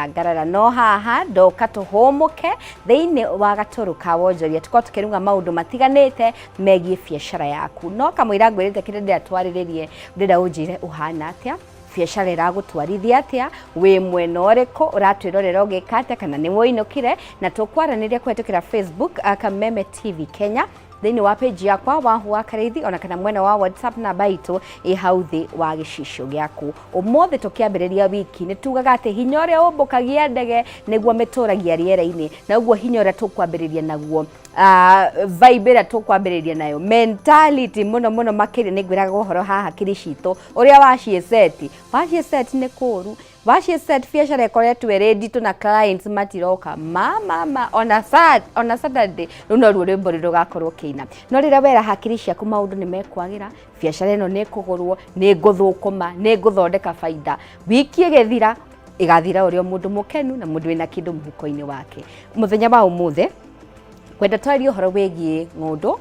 Ngarara no haha ndoka tũhũmũke thĩinĩ wa gatũrũ ka wonjoria, tũkorwo tũkĩruga maũndũ matiganĩte megiĩ biacara yaku. No kamũira ngwĩrĩte kĩrĩa ndĩrenda twarĩrĩrie, ndĩrenda ũnjĩre ũhana atĩa, biacara ĩragũtwarithia atĩa, wĩ mwena ũrĩkũ, ũratwĩrorera ũgĩka atĩa, kana nĩ woinũkire. Na tũkwaranĩria kũhetũkĩra Facebook, Kameme TV Kenya, thĩinĩ wa page yakwa Wahu wa Karĩithi, ona kana mwena wa WhatsApp, namba itũ ĩ hau thĩ wa gĩcicio gĩaku. Ũmũthĩ tũkĩambĩrĩria wiki nĩ tugaga atĩ hinya ũrĩa ũmbũkagia ndege nĩguo mĩtũragia rĩera-inĩ, na ũguo hinya ũrĩa tũkwambĩrĩria naguo, vibe ĩrĩa tũkwambĩrĩria nayo, mentality mũno mũno makĩria, nĩ ngwĩraga ũhoro haha kiri citũ ũrĩa waciĩceti waciĩceti nĩ kũũru waciĩceti, biacara ĩkoretwo ĩrĩ nditũ na clients matiroka ma ma ma ona sat ona Saturday, rĩu noruo rwĩmbo rũrũ rũgakorwo kĩina. No rĩrĩa wera hakiri ciaku maũndũ nĩ mekwagĩra, biacara ĩno nĩ ĩkũgũrwo, nĩ ngũthũkũma, nĩ ngũthondeka baida, wiki ĩgĩthira ĩgathira ũrĩa mũndũ mũkenu na mũndũ wĩna kĩndũ mũhuko-inĩ wake. Mũthenya wa ũmũthĩ kwenda twarie ũhoro wĩgiĩ ng'ũndũ,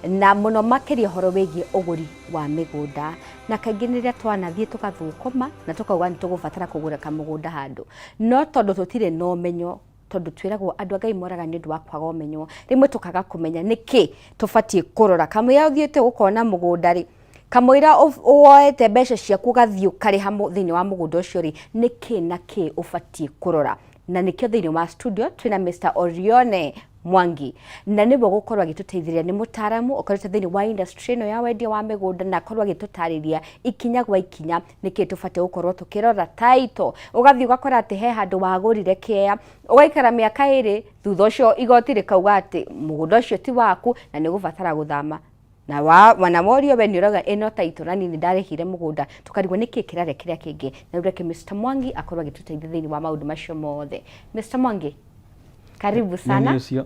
na mũno makĩria ũhoro wĩgiĩ ũgũri wa mĩgũnda. Na kaingĩ nĩ rĩrĩa twanathiĩ tũgathũkũma na tũkauga nĩ tũgũbatara kũgũra kamũgũnda handũ, no tondũ tũtirĩ na ũmenyo, tondũ twĩragwo andũ a Ngai moraga nĩ ũndũ wa kwaga ũmenyo, rĩmwe tũkaga kũmenya nĩkĩ tũbatiĩ kũrora kamũira ũthiĩte ũkona mũgũnda rĩ, kamũira woete mbeca ciaku ũgathiĩ ũkarĩha thĩinĩ wa mũgũnda ũcio rĩ, nĩkĩ na kĩ ũbatiĩ kũrora. Na nĩkĩo thĩinĩ wa studio twĩna Mr. Orione Mwangi, na nĩwe gũkorwo agĩtũteithĩrĩria. Nĩ mũtaaramu ũkoretwo thĩinĩ wa industry ĩno ya wendia wa mĩgũnda, na akorwo agĩtũtarĩria ikinya gwa ikinya nĩkĩ tũbatiĩ gũkorwo tũkĩrora. Title, ũgathiĩ ũgakora atĩ he handũ wagũrire kĩea, ũgaikara mĩaka 2, thutha ũcio igoti rĩkauga atĩ mũgũnda ũcio ti waku na nĩ ũgũbatara gũthama. Na wa na worio, we nĩ ũrauga ĩno title na niĩ nĩ ndarĩhire mũgũnda, tũkarigwo nĩkĩ kĩrarĩa kĩrĩa kĩngĩ. Na rĩu reke Mr. Mwangi akorwo agĩtũteithia thĩinĩ wa maũndũ macio mothe. Mr. Mwangi, karibu sana. Nĩ ũcio.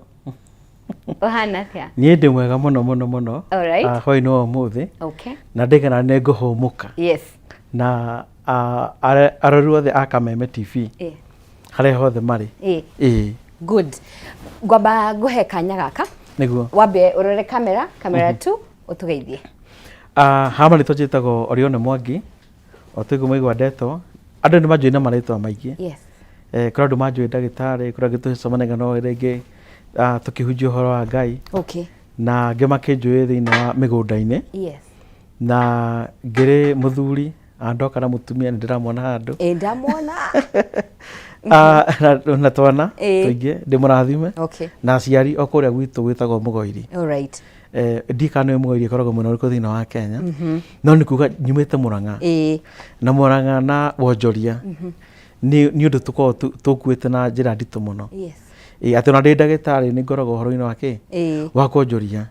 Ũhana atĩa? Niĩ ndĩ mwega mũno mũno mũno. Alright. Hwaĩ-inĩ wa ũmũthĩ. Na ndĩgana nĩ ngũhũmũka. Na arori othe a Kameme TV harĩa hothe marĩ. Ĩĩ. Good. Ngwamba ngũhe kanya gaka. Nĩguo. Wambe ũrore kamera, kamera tu, ũtũgeithie. Ha marĩtwa njĩtagwo Orione Mwangi, o tũigua maigua ndetwo. Andũ nĩ manjũĩ na marĩtwa maingĩ. Kũrĩ andũ manjũĩ ndagĩtarĩ, kũrĩ angĩ tũcemanagia nao rĩngĩ tũkĩhunjia ũhoro wa Ngai. Na angĩ makĩnjũĩ thĩinĩ wa mĩgũnda-inĩ. Na ngĩrĩ mũthuri, ndoka na mũtumia, nĩ ndĩramwona handũ. Ĩ, ndamwona. Na twana tũingĩ, ndĩ mũrathime. Na aciari o kũrĩa gwitũ gwĩtagwo Mũgoiri. Ndiĩ kana nĩ Mũgoiri ĩkoragwo mwena ũrĩkũ thĩinĩ wa Kenya. No nĩ kuga nyumĩte Mũrang'a. Na Mũrang'a na wonjoria nĩ ũndũ tũkoragwo tũkuĩte na njĩra nditũ mũno. Ĩ, atĩ ona ndĩ ndagĩtarĩ nĩ ngoragwo ũhoro-inĩ wa kĩ? Wa kwonjoria.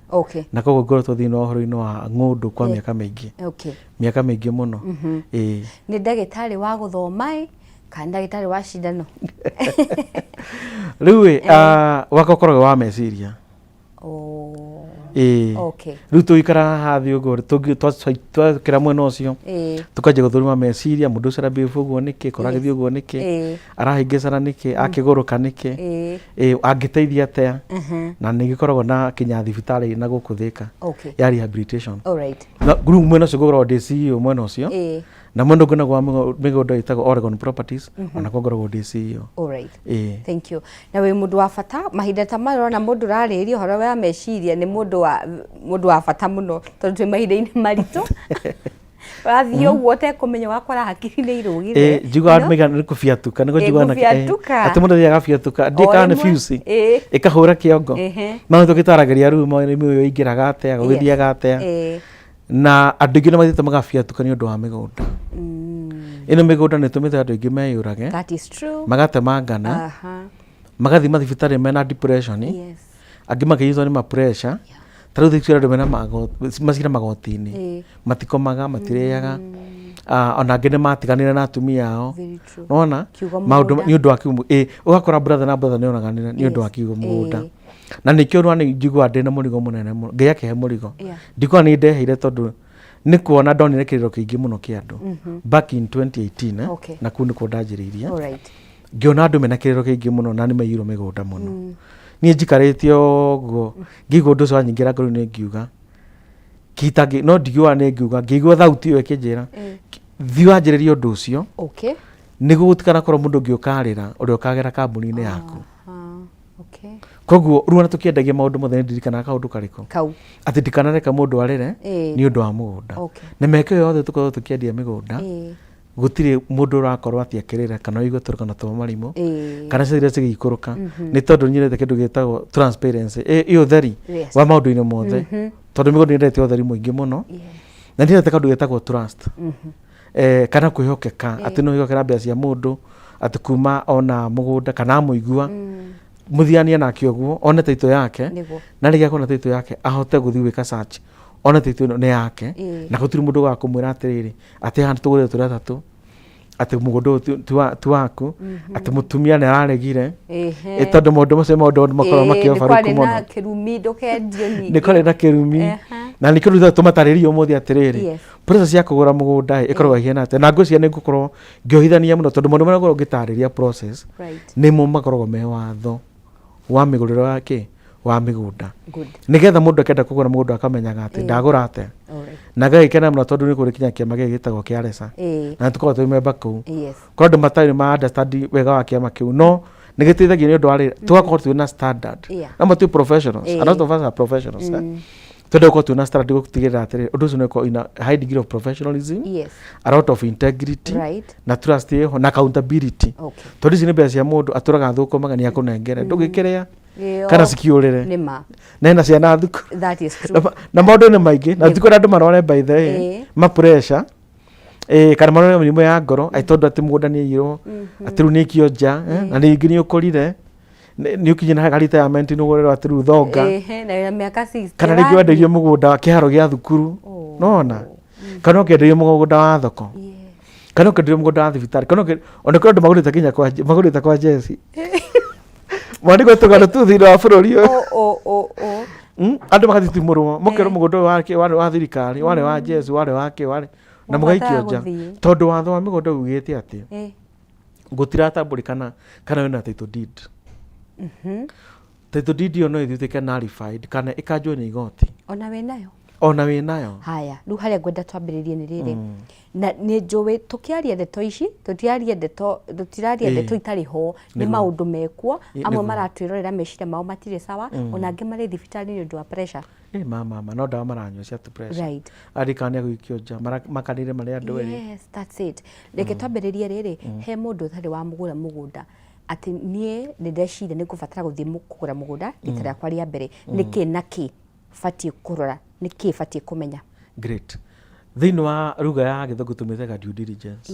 Na koguo ngoretwo thĩinĩ wa ũhoro-inĩ wa ng'ũndũ kwa mĩaka mĩingĩ. Mĩaka mĩingĩ mũno. Ĩ. Nĩ ndagĩtarĩ wa gũthoma ĩ, kana ndagĩtarĩ wa cindano? Rĩu ĩ, wakwa ũkoragwo wa meciria. Ĩĩ. Rĩu tũgĩikara haha thĩ ũguo twakĩra mwena ũcio, tũkanjia gũthũrima meciria, mũndũ ũcio arambĩrĩria ũguo nĩkĩ, kora agĩthiĩ ũguo nĩkĩ, arahĩngĩcana nĩkĩ, akĩgũrũka nĩkĩ, angĩteithia atĩa. Na nĩ gĩkoragwo na kinya thibitarĩ na gũkũ Thĩka ya rehabilitation. Na rĩu mwena ũcio ngoragwo ndĩ CEO mwena ũcio, na mwena ũngĩ naguo wa mĩgũnda ĩtagwo Oregon Properties, ona kuo ngoragwo ndĩ CEO. Ĩĩ. Thank you. Na wĩ mũndũ wa bata mahinda ta maya, ũrona mũndũ ũrarĩrĩria ũhoro wa meciria nĩ mũndũ wa bata mũno, tondũ twĩ mahinda-inĩ maritũ, ũrathiĩ ũguo ũtekũmenya, ũgakora hakiri nĩ irũgire. Ĩ, njiguaga andũ maiga nĩ kũbiatuka, nĩguo Ĩ, njiguaga kũbiatuka. Atĩ mũndũ athiaga agabiatuka, ndiĩ O kana nĩ rĩmwe. fuse ĩkahũra kĩongo. No nĩ tũgĩtaragĩria rĩu mũrĩmi ũyũ aingĩraga atĩa, gũgĩthiaga atĩa. Na andũ aingĩ nĩ mathiĩte magabiatuka nĩ ũndũ wa mĩgũnda ĩno. Mĩgũnda nĩ ĩtũmĩte andũ aingĩ meyũrage. That is true. Magatemangana, magathiĩ mathibitarĩ mena depression, angĩ makĩnyitwo nĩ ma pressure. Ta rĩu thikũ andũ mena macira magoti-inĩ, matikomaga, matirĩaga. Ona angĩ nĩ matiganire na atumia ao. Very true. Nona Kiugo maũndũ mũgũnda. nĩ ũndũ wa kiugo. Ĩ, ũgakora brother na brother nĩ onaganĩra nĩ ũndũ wa kiugo mũgũnda. Na nĩkĩo ũrona nĩ njiguaga ndĩ na mũrigo mũnene mũno, Ngai akĩhe mũrigo. Ndikuona nĩ ndeheire, tondũ nĩ kuona ndonire kĩrĩro kĩingĩ mũno kĩa andũ back in 2018, eh? Na kũu nĩkuo ndanjĩrĩirie. Ngĩona andũ mena kĩrĩro kĩingĩ mũno na nĩ maiyũrwo mĩgũnda mũno. Niĩ njikarĩte ũguo ngĩigua ũndũ ũcio wanyingĩra ngoro-inĩ, ngiuga kitangĩ no ndigiuga, nĩ ngiuga, ngĩigua thauti ĩyo ĩkĩnjĩra, "Thiĩ wanjĩrĩrie ũndũ ũcio." Nĩguo gũtikanakorwo mũndũ ũngĩ ũkarĩra ũrĩa ũkagera kambuni-inĩ yaku. Ah, okay. Koguo rĩu ona tũkĩendagia maũndũ mothe nĩ ndirikanaga kaũndũ karĩkũ? Kau. Atĩ ndikanareka mũndũ arĩre nĩ ũndũ wa mũgũnda. Okay. Na mĩaka ĩyo yothe tũkoragwo tũkĩendia mĩgũnda, gũtirĩ mũndũ ũrakorwo atĩ akĩrĩra kana ũigue tũrũgano twa marimũ kana ciathire cigĩikũrũka, nĩ tondũ nyendete kĩndũ gĩtagwo transparency, ĩ ũtheri wa maũndũ-inĩ mothe, tondũ mĩgũnda nĩ yendete ũtheri mũingĩ mũno, na nĩ yendete kaũndũ getagwo trust, kana kwĩhokeka, atĩ nĩ wĩhokera mbeca cia mũndũ, atĩ kuma ona mũgũnda kana amũigua mũthiania nake ũguo one title yake, na rĩrĩa akona title yake ahote gũthiĩ gwĩka search one title ĩno nĩ yake, na gũtirĩ mũndũ wa kũmwĩra atĩrĩrĩ atĩ haha tũgũrĩte tũrĩ atatũ, atĩ mũgũnda ũyũ ti waku, atĩ mũtumia nĩ araregire. Tondũ maũndũ macio nĩ maũndũ andũ makoragwo makĩobaruku kwarĩ mũno. Na kĩrumi, ndũkendio ningĩ. Nĩ kwarĩ na kĩrumi, na nĩkĩo rĩu tũmatarĩrie ũmũthĩ atĩrĩrĩ, process ya kũgũra mũgũnda ĩ ĩkoragwo ĩhiana atĩa, na ngwĩciria nĩ ngũkorwo ngĩohithania mũno tondũ maũndũ marĩa ngũkorwo ngĩtarĩria process nĩmo makoragwo me watho wa mĩgũrĩre wa kĩ wa mĩgũnda, nĩgetha mũndũ akĩenda kũgũra mũgũnda akamenyaga atĩ ndagũra atĩa, na ngagĩkena mũno tondũ nĩ kũrĩ kinya kĩama gĩkĩ gĩtagwo kĩa RESA, na nĩ tũkoragwo twĩ member kũu. Korwo andũ matarĩ ma understand wega wa kĩama kĩu, no nĩ gĩteithagia nĩ ũndũ wa rĩrĩ, tũgakorwo twĩ na standard. No twĩ professionals, a lot of us are professionals, eh? Twende gũkorwo twĩ na standard gũtigĩrĩra atĩrĩrĩ, ũndũ ũcio nĩ ũkorwo in a high degree of professionalism, a lot of integrity, na trust ĩho na accountability, tondũ ici nĩ mbeca cia mũndũ atũraga thũkũmaga nĩ akũnengere, ndũgĩkĩrĩa kana cikiũrĩre Nĩ ma. Na ena ciana thukuru. That is true. Na maũndũ nĩ maingĩ na tikwenda andũ marware, by the way, ma pressure, kana marware mĩrimũ ya ngoro atĩ tondũ atĩ mũgũnda nĩ aiyirwo, atĩ rĩu nĩ aikio nja, na rĩngĩ nĩ ũkũrire, nĩ ũkinyire na retirement, nĩ ũgũrĩrwo atĩ rĩu thonga. Ehe, na wĩna mĩaka 60. Kana rĩngĩ wendeirio mũgũnda wa kĩharo gĩa thukuru. Nona kana ũkĩenderio mũgũnda wa thoko, kana ũkĩenderio mũgũnda wa thibitarĩ, kana ona kũrĩ andũ magũrĩte nginya kwa magũrĩte kwa jeci mwandĩko tũgano tu thĩinĩ wa bũrũri ũyũ. Oh, oh, oh. Andũ magathitimũrwo mũkerwo mũgũnda ũyũ warĩ wa thirikari, warĩ wa jesu, warĩ wa kĩ, warĩ na mũgaikio nja. Gũthiĩ. Tondũ watho wa mĩgũnda ugĩte atĩ gũtiratambũrĩkana kana wĩna title deed. Title deed ĩyo no ĩtuĩke nullified kana ĩkanjwo nĩ igoti. Ona wĩ nayo. Ona wĩ nayo. Haya, rĩu harĩa ngwenda twambĩrĩrie nĩ rĩrĩ, na nĩ njũĩ tũkĩaria ndeto ici tũtiraria ndeto, tũtiraria ndeto itarĩ ho, nĩ maũndũ mekuo. Amwe maratwĩrorera meciria mao matirĩ sawa, ona angĩ marĩ thibitarĩ nĩ ũndũ wa pressure. Ĩ ma mama no ndawa maranyua cia pressure. Arikana nĩ agũikio nja makanire marĩ andũ erĩ. Yes, that's it. Reke twambĩrĩrie rĩrĩ, he mũndũ ũtarĩ wa mũgũra mũgũnda, atĩ niĩ nĩ ndeciria nĩ ngũbatara gũthiĩ kũgũra mũgũnda rita rĩakwa rĩa mbere, nĩ kĩ na kĩ batiĩ kũrora, nĩ kĩ batiĩ kũmenya? Great. Thĩinĩ wa ruga ya gĩthũngũ tũmĩtaga due diligence.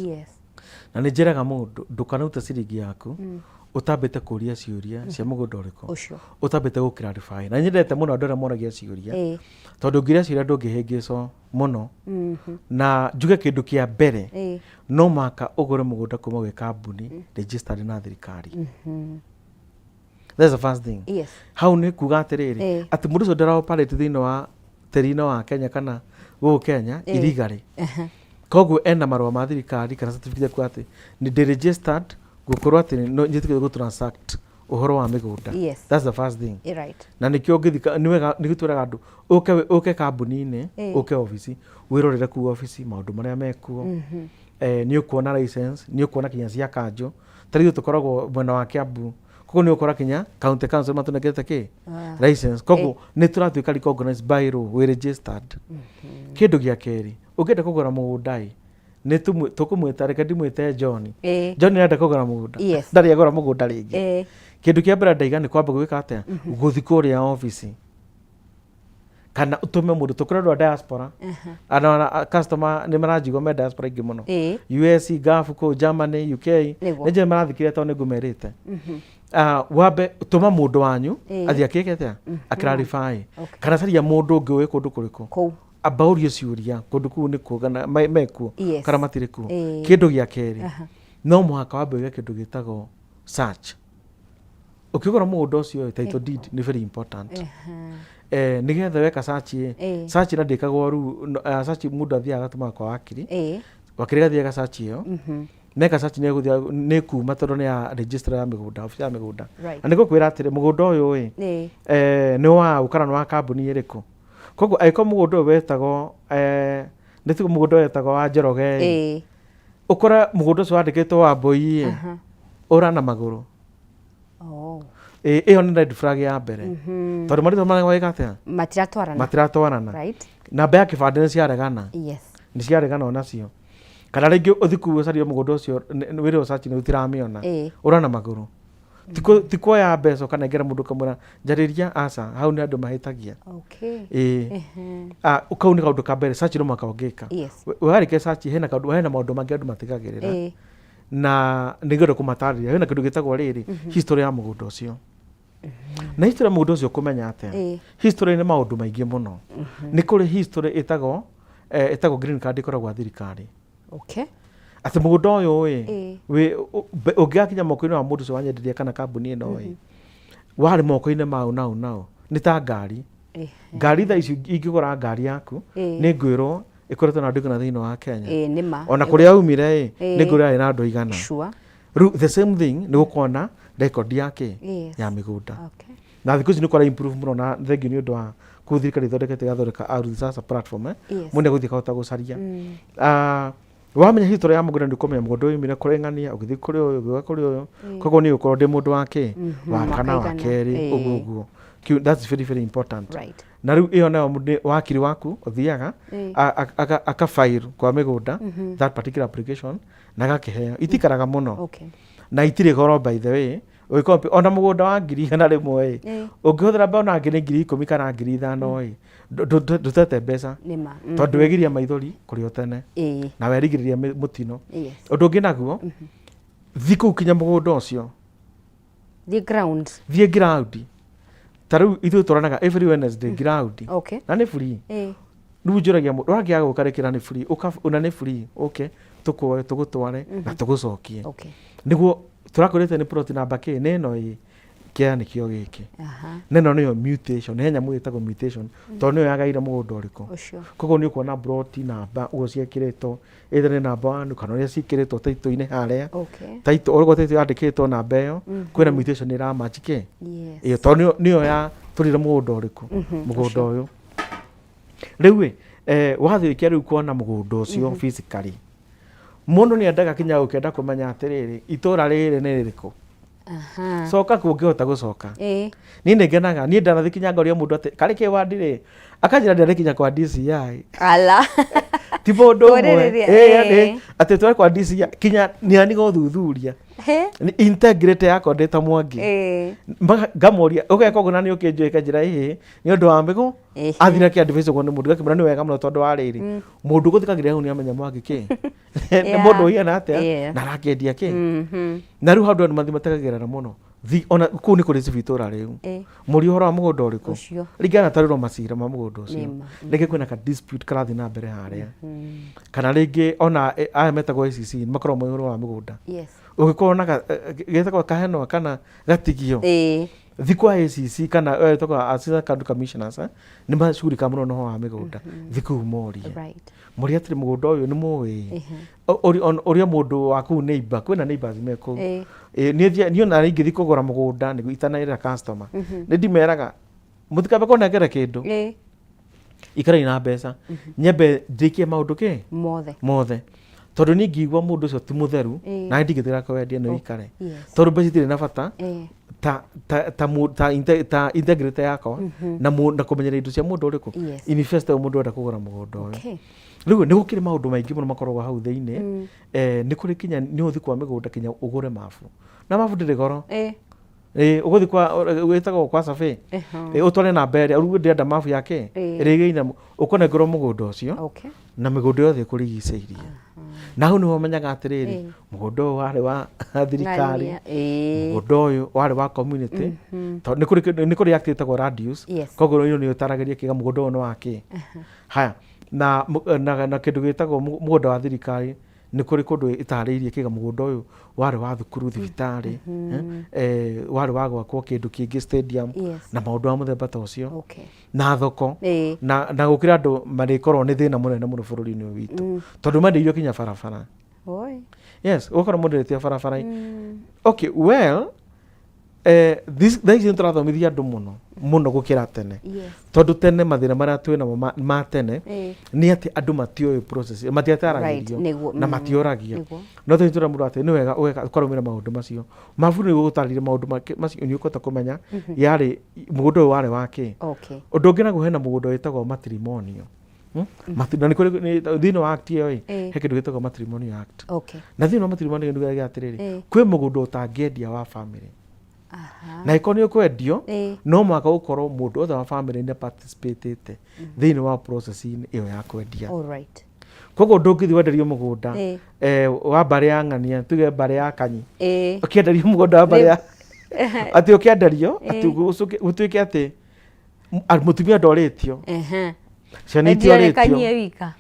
Na nĩ njĩraga mũndũ ndũkanarute ciringi yaku ũtambĩte kũria ciũria cia mũgũnda ũrĩkũ Ũcio. Ũtambĩte gũ clarify. Na nyendete mũno andũ arĩa moragia ciũria, tondũ ũngĩũria ciũria ndũngĩhĩngĩcwo mũno. Na njuge kĩndũ kĩa mbere, no mũhaka ũgũre mũgũnda kuma gwĩ kambuni registered na thirikari. That's the first thing. Hau nĩ kuga atĩrĩrĩ, atĩ mũndũ ũcio ndara operate thĩinĩ wa tĩri-inĩ wa Kenya kana gũkũ Kenya illegally. Koguo ena marũa ma thirikari kana certificate kuga atĩ nĩ ndĩ registered gũkorwo atĩ no njĩtĩkĩrie gũ transact ũhoro wa mĩgũnda. That's the first thing. Na nĩkĩo ũngĩthika nĩ wega, nĩkĩo twĩraga andũ ũke ũke kambuni-inĩ, ũke obici wĩrorere kũu obici maũndũ marĩa mekuo. Nĩ ũkuona license, nĩ ũkuona kinya cia kanjũ. Ta rĩu tũkoragwo mwena wa Kiambu, koguo nĩ ũgũkora kinya county council matũnengete kĩ license, koguo nĩ tũratuĩka recognized by law, we registered. Kĩndũ gĩa kerĩ, ũngĩenda kũgũra mũgũnda ĩ, nĩ tũkũmwĩta, reke ndimwĩte John. John nĩ arenda kũgũra mũgũnda, ndarĩ agũra mũgũnda rĩngĩ. Kĩndũ kĩa mbere ndaiga nĩ kwamba gwĩka atĩa? Gũthiĩ kũrĩa obici kana ũtũme mũndũ. Tũkũrĩ andũ a diaspora, andũ a customer nĩ maranjigua me diaspora aingĩ mũno, US, Gulf, kũu Germany, UK. Nĩ njũĩ marathikĩrĩria tondũ nĩ ngũmerĩte. Ah, wambe tũma mũndũ wanyu athiĩ akĩke atĩa, a clarify, kana caria mũndũ ũngĩ ũĩ kũndũ kũrĩkũ. Kũu. Amba ũrie ciũria kũndũ kũu nĩ kuo kana mekuo kana matirĩ kuo. Kĩndũ gĩa kerĩ, no mũhaka wambe wĩke kĩndũ gĩtagwo search ũkĩgũra mũgũnda ũcio. Title deed nĩ very important, nĩgetha weka search ĩ, search na ndĩkagwo rĩu search mũndũ athiaga agatũmaga kwa wakiri. Wakiri agathiĩ ega search ĩyo. Meka search nĩ ĩgũthiĩ nĩ kuma tondũ nĩ ya registrar ya mĩgũnda, office ya mĩgũnda. Na nĩ gũkwĩra atĩrĩ, mũgũnda ũyũ ĩ, nĩ wa kana nĩ wa kambuni ĩrĩkũ. Koguo angĩkorwo mũgũnda ũyũ wetagwo, nĩ tuge mũgũnda ũyũ wetagwo wa Njoroge ĩ, Ũkore mũgũnda ũcio wandĩkĩtwo wa mbũi ĩ, ũra na magũrũ. Oh. Ĩyo nĩ red flag ya mbere, tondũ marĩtwa marĩa weka atĩa? Matiratwarana. Matiratwarana. Namba ya kĩbandĩ nĩ ciaregana. Nĩ ciaregana onacio. Kana rĩngĩ ũthiĩ kũu ũcarie mũgũnda ũcio, wĩre ũcaci nĩ ũtiramĩona. Ũra na magũrũ. Ti kuoya mbeca ũkanengera mũndũ ũkamwĩra njarĩria, aca, hau nĩ andũ mahĩtagia. Ĩĩ. Ah, kau nĩ kaũndũ ka mbere, search no mũhaka ũngĩka. We warĩkia search, hena kaũndũ, hena maũndũ mangĩ andũ matigagĩrĩra na nĩngwenda kũmatarĩria. Hena kĩndũ gĩtagwo rĩrĩ, history ya mũgũnda ũcio. Na history ya mũgũnda ũcio kũmenya atĩa? History nĩ maũndũ maingĩ mũno. Nĩ kũrĩ history ĩtagwo green card ĩkoragwo thirikari. Atĩ mũgũnda ũyũ ĩ, ũngĩgakinya moko-inĩ wa mũndũ ũcio wanyenderia kana kambuni ĩno ĩ, warĩ moko-inĩ mau nau nau. Nĩ ta ngari. Ngari thaa ici ingĩgũra ngari yaku, nĩ ngwĩrwo ĩkoretwo na andũ aigana thĩinĩ wa Kenya. Ĩĩ, nĩ ma. Ona kũrĩa aumire ĩ, nĩ ngwĩrwo yarĩ na andũ aigana. Rĩu the same thing nĩ gũkorwo na record ya kĩ? Ya mĩgũnda. Na thikũ ici nĩ kũra improve mũno, na thengiũ nĩ ũndũ wa kũu thirikari ĩthondekete, ĩgathondeka Ardhi Sasa platform, Mũndũ nĩegũthiĩ akahota gũcaria. Wamenya history ya mũgũnda nĩ ũkũmenya mũgũnda ũyũ umire kũrĩ ng'ania, ũgĩthiĩ kũrĩ ũyũ, ũgĩũka kũrĩ ũyũ. Koguo niĩ gũkorwo ndĩ mũndũ wa kĩ? Wa kana, wa Wa kaigana. kerĩ, ũguo ũguo. That's very very important. Na rĩu ĩyo nayo nĩ wakiri waku ũthiaga aka file kwa mĩgũnda that particular application na agakĩheo. Itikaraga mũno. Na itirĩ goro, by the way. Ũgĩkorwo ona mũgũnda wa 100,000 ĩ, ũngĩhũthĩra mbeũ na ngiri 10,000 kana 5,000 ĩ, ndũtete mbeca. Nĩ ma. Tondũ wegiria maithori kũrĩ o tene. Na werigĩrĩria mũtino. Ũndũ ũngĩ naguo, thiĩ kũu kinya mũgũnda ũcio. Thiĩ ground. Thiĩ ground. Ta rĩu ithuĩ tũranaga every Wednesday ground. Na nĩ free. Rĩu njũragia mũndũ ũrangĩaga gũka rĩkĩra nĩ free, ũka ona nĩ free, ũke tũkuoe tũgũtware na tũgũcokie. Nĩguo tũrakwĩrĩte nĩ plot namba kĩ, nĩ ĩno ĩ, kĩa nĩkĩo gĩkĩ. Na ĩno nĩyo mutation, he nyamũ ĩtagwo mutation, tondũ nĩyo yagaire mũgũnda ũrĩkũ. Ũcio. Koguo nĩ ũkuona plot namba ũguo ciĩkĩrĩtwo, either nĩ namba 1 kana ũrĩa ciĩkĩrĩtwo title-inĩ harĩa. Title, ũguo title yandĩkĩtwo namba ĩyo, kwĩna mutation ĩra match kĩ? Ĩyo tondũ nĩyo ya tũrire mũgũnda ũrĩkũ? Mũgũnda ũyũ. Rĩu ĩ, wathĩkia rĩu kuona mũgũnda ũcio physically. Mũndũ nĩ endaga kinya gũkĩenda kũmenya atĩrĩrĩ, itũra rĩrĩ nĩ rĩrĩkũ? Coka kuo ũngĩhota gũcoka. Niĩ nĩ ngenaga, niĩ ndanathiĩ kinya ngoria mũndũ atĩ karĩ kĩ wandi rĩ, akanjĩra ndarĩ kinya kwa DCI. Ala. Ti mũndũ ũmwe. Kũrĩrĩria, Atĩ tware kwa DCI kinya nĩ ani gũthuthuria. Nĩ integrity yakwa ndĩ ta Mwangi. Ngamoria ũgeka ũguo na nĩ ũkĩnjũĩ kanjĩra ĩhĩ nĩ ũndũ wa mĩgũ. Athire kĩ advice ũguo nĩ mũndũ ngakĩmwĩra nĩ wega mũno tondũ wa rĩrĩ. Mũndũ ũgũthikagĩrĩria hau nĩ amenya Mwangi kĩ. Nĩ mũndũ ũhiana atĩa na arakĩendia kĩ. Na rĩu handũ andũ mathiĩ mategagĩrĩra mũno. Thi, ona kũu nĩ kũrĩ cibu itũra rĩu. Mũria ũhoro wa mũgũnda ũrĩkũ? Ũcio. Rĩngĩ anatarĩrwo macira ma mũgũnda ũcio. Nĩma. Rĩngĩ kwĩna ka dispute karathiĩ na mbere harĩa. Kana rĩngĩ ona aya metagwo ACC nĩ makoragwo moĩ ũhoro wa mĩgũnda. Ũngĩkorwo na getagwo kahenwa kana gatigio. Thi kwa ACC kana etagwo Assistant County Commissioners, nĩ macugurikaga mũno na ũhoro wa mĩgũnda. Thi kũu morie. Morie atĩrĩ mũgũnda ũyũ nĩ mũĩ. Ũria mũndũ wa kũu neighbor, kwĩna neighbors me kũu. Niĩ ona ingĩthiĩ kũgũra mũgũnda nĩguo itanaĩra customer, nĩ ndimeraga mũtikambe kũnengera kĩndũ. Ikarai na mbeca. Nyambe njĩkie maũndũ kĩ? Mothe. Mothe. Tondũ niĩ ngĩigua mũndũ ũcio ti mũtheru, na niĩ ndingĩtĩkĩra kwendia nĩ ũikare. Tondũ mbeca itirĩ na bata ta integrity yakwa na kũmenyera indo cia mũndũ ũrĩkũ. Invest ũyũ mũndũ ũrenda kũgũra mũgũnda ũyũ. Rĩu nĩ gũkĩrĩ maũndũ maingĩ mũno makoragwo hau thĩinĩ. Nĩ kũrĩ kinya nĩ ũthiĩ kwa mĩgũnda kinya ũgũre mabu. Na mabu ndĩrĩ goro. Ũgũthiĩ kwa, wĩtagwo kwa survey. Ũtware namba ĩrĩa, rĩu ndĩrenda mabu yake, ĩrĩa ĩigĩire, ũkũnengerwo mũgũnda ũcio. Na mĩgũnda yothe ĩkũrigicĩirie. Na hau nĩho ũmenyaga atĩrĩrĩ, mũgũnda ũyũ warĩ wa thirikari, Ng'ania, mũgũnda ũyũ warĩ wa community. Tondũ nĩ kũrĩ act ĩtagwo land use. Koguo ĩyo nĩyo ĩtaragĩria kĩga mũgũnda ũyũ nĩ wa kĩ. Haya, na kĩndũ gĩtagwo mũgũnda wa thirikari, nĩ kũrĩ kũndũ ĩtarĩirie kĩga mũgũnda ũyũ warĩ wa thukuru, thibitarĩ, warĩ wa gwakwo kĩndũ kĩngĩ, stadium, na maũndũ ma mũthemba ta ũcio. Na thoko. Na gũkĩra andũ marĩkorwo nĩ thĩna mũnene mũno bũrũri-inĩ ũyũ witũ. Tondũ mendeirio kinya barabara. Yes, ũgakora mũndũ endetie barabara. Okay, well, Thaa ici nĩtũrathomithia andũ mũno mũno gũkĩra tene, tondũ tene mathĩna marĩa twĩ namo ma tene nĩ atĩ andũ matioĩ process, matiataragĩrio na matioragia. No tene tũra mũndũ atĩ nĩ wega ũgeka ũkarũmĩrĩra maũndũ macio mabu nĩguo gũtarĩria maũndũ macio, nĩ ũkũhota kũmenya yarĩ mũgũnda ũyũ warĩ wa kĩ. Ũndũ ũngĩ naguo, hena mũgũnda wĩtagwo matrimonial. Na nĩ kũrĩ thĩinĩ wa act ĩyo ĩ, he kĩndũ gĩtagwo Matrimonial Act. Na thĩinĩ wa matrimonial nĩ gĩa atĩrĩrĩ, kwĩ mũgũnda ũtangĩendia wa family, na ĩkorwo nĩ ũkwendio, no mũhaka gũkorwo mũndũ othe wa family nĩ participatĩte thĩinĩ wa process-inĩ ĩyo ya kwendia. Koguo ndũngĩthiĩ wenderio mũgũnda wa mbarĩ ya ng'ania, tuge mbarĩ ya Kanyi, ũkĩenderio mũgũnda wa mbarĩ ya atĩ ũkĩenderio atĩ gũtuĩke atĩ mũtumia ndorĩtio, ciana Endio itiorĩtio. Kanyie wika.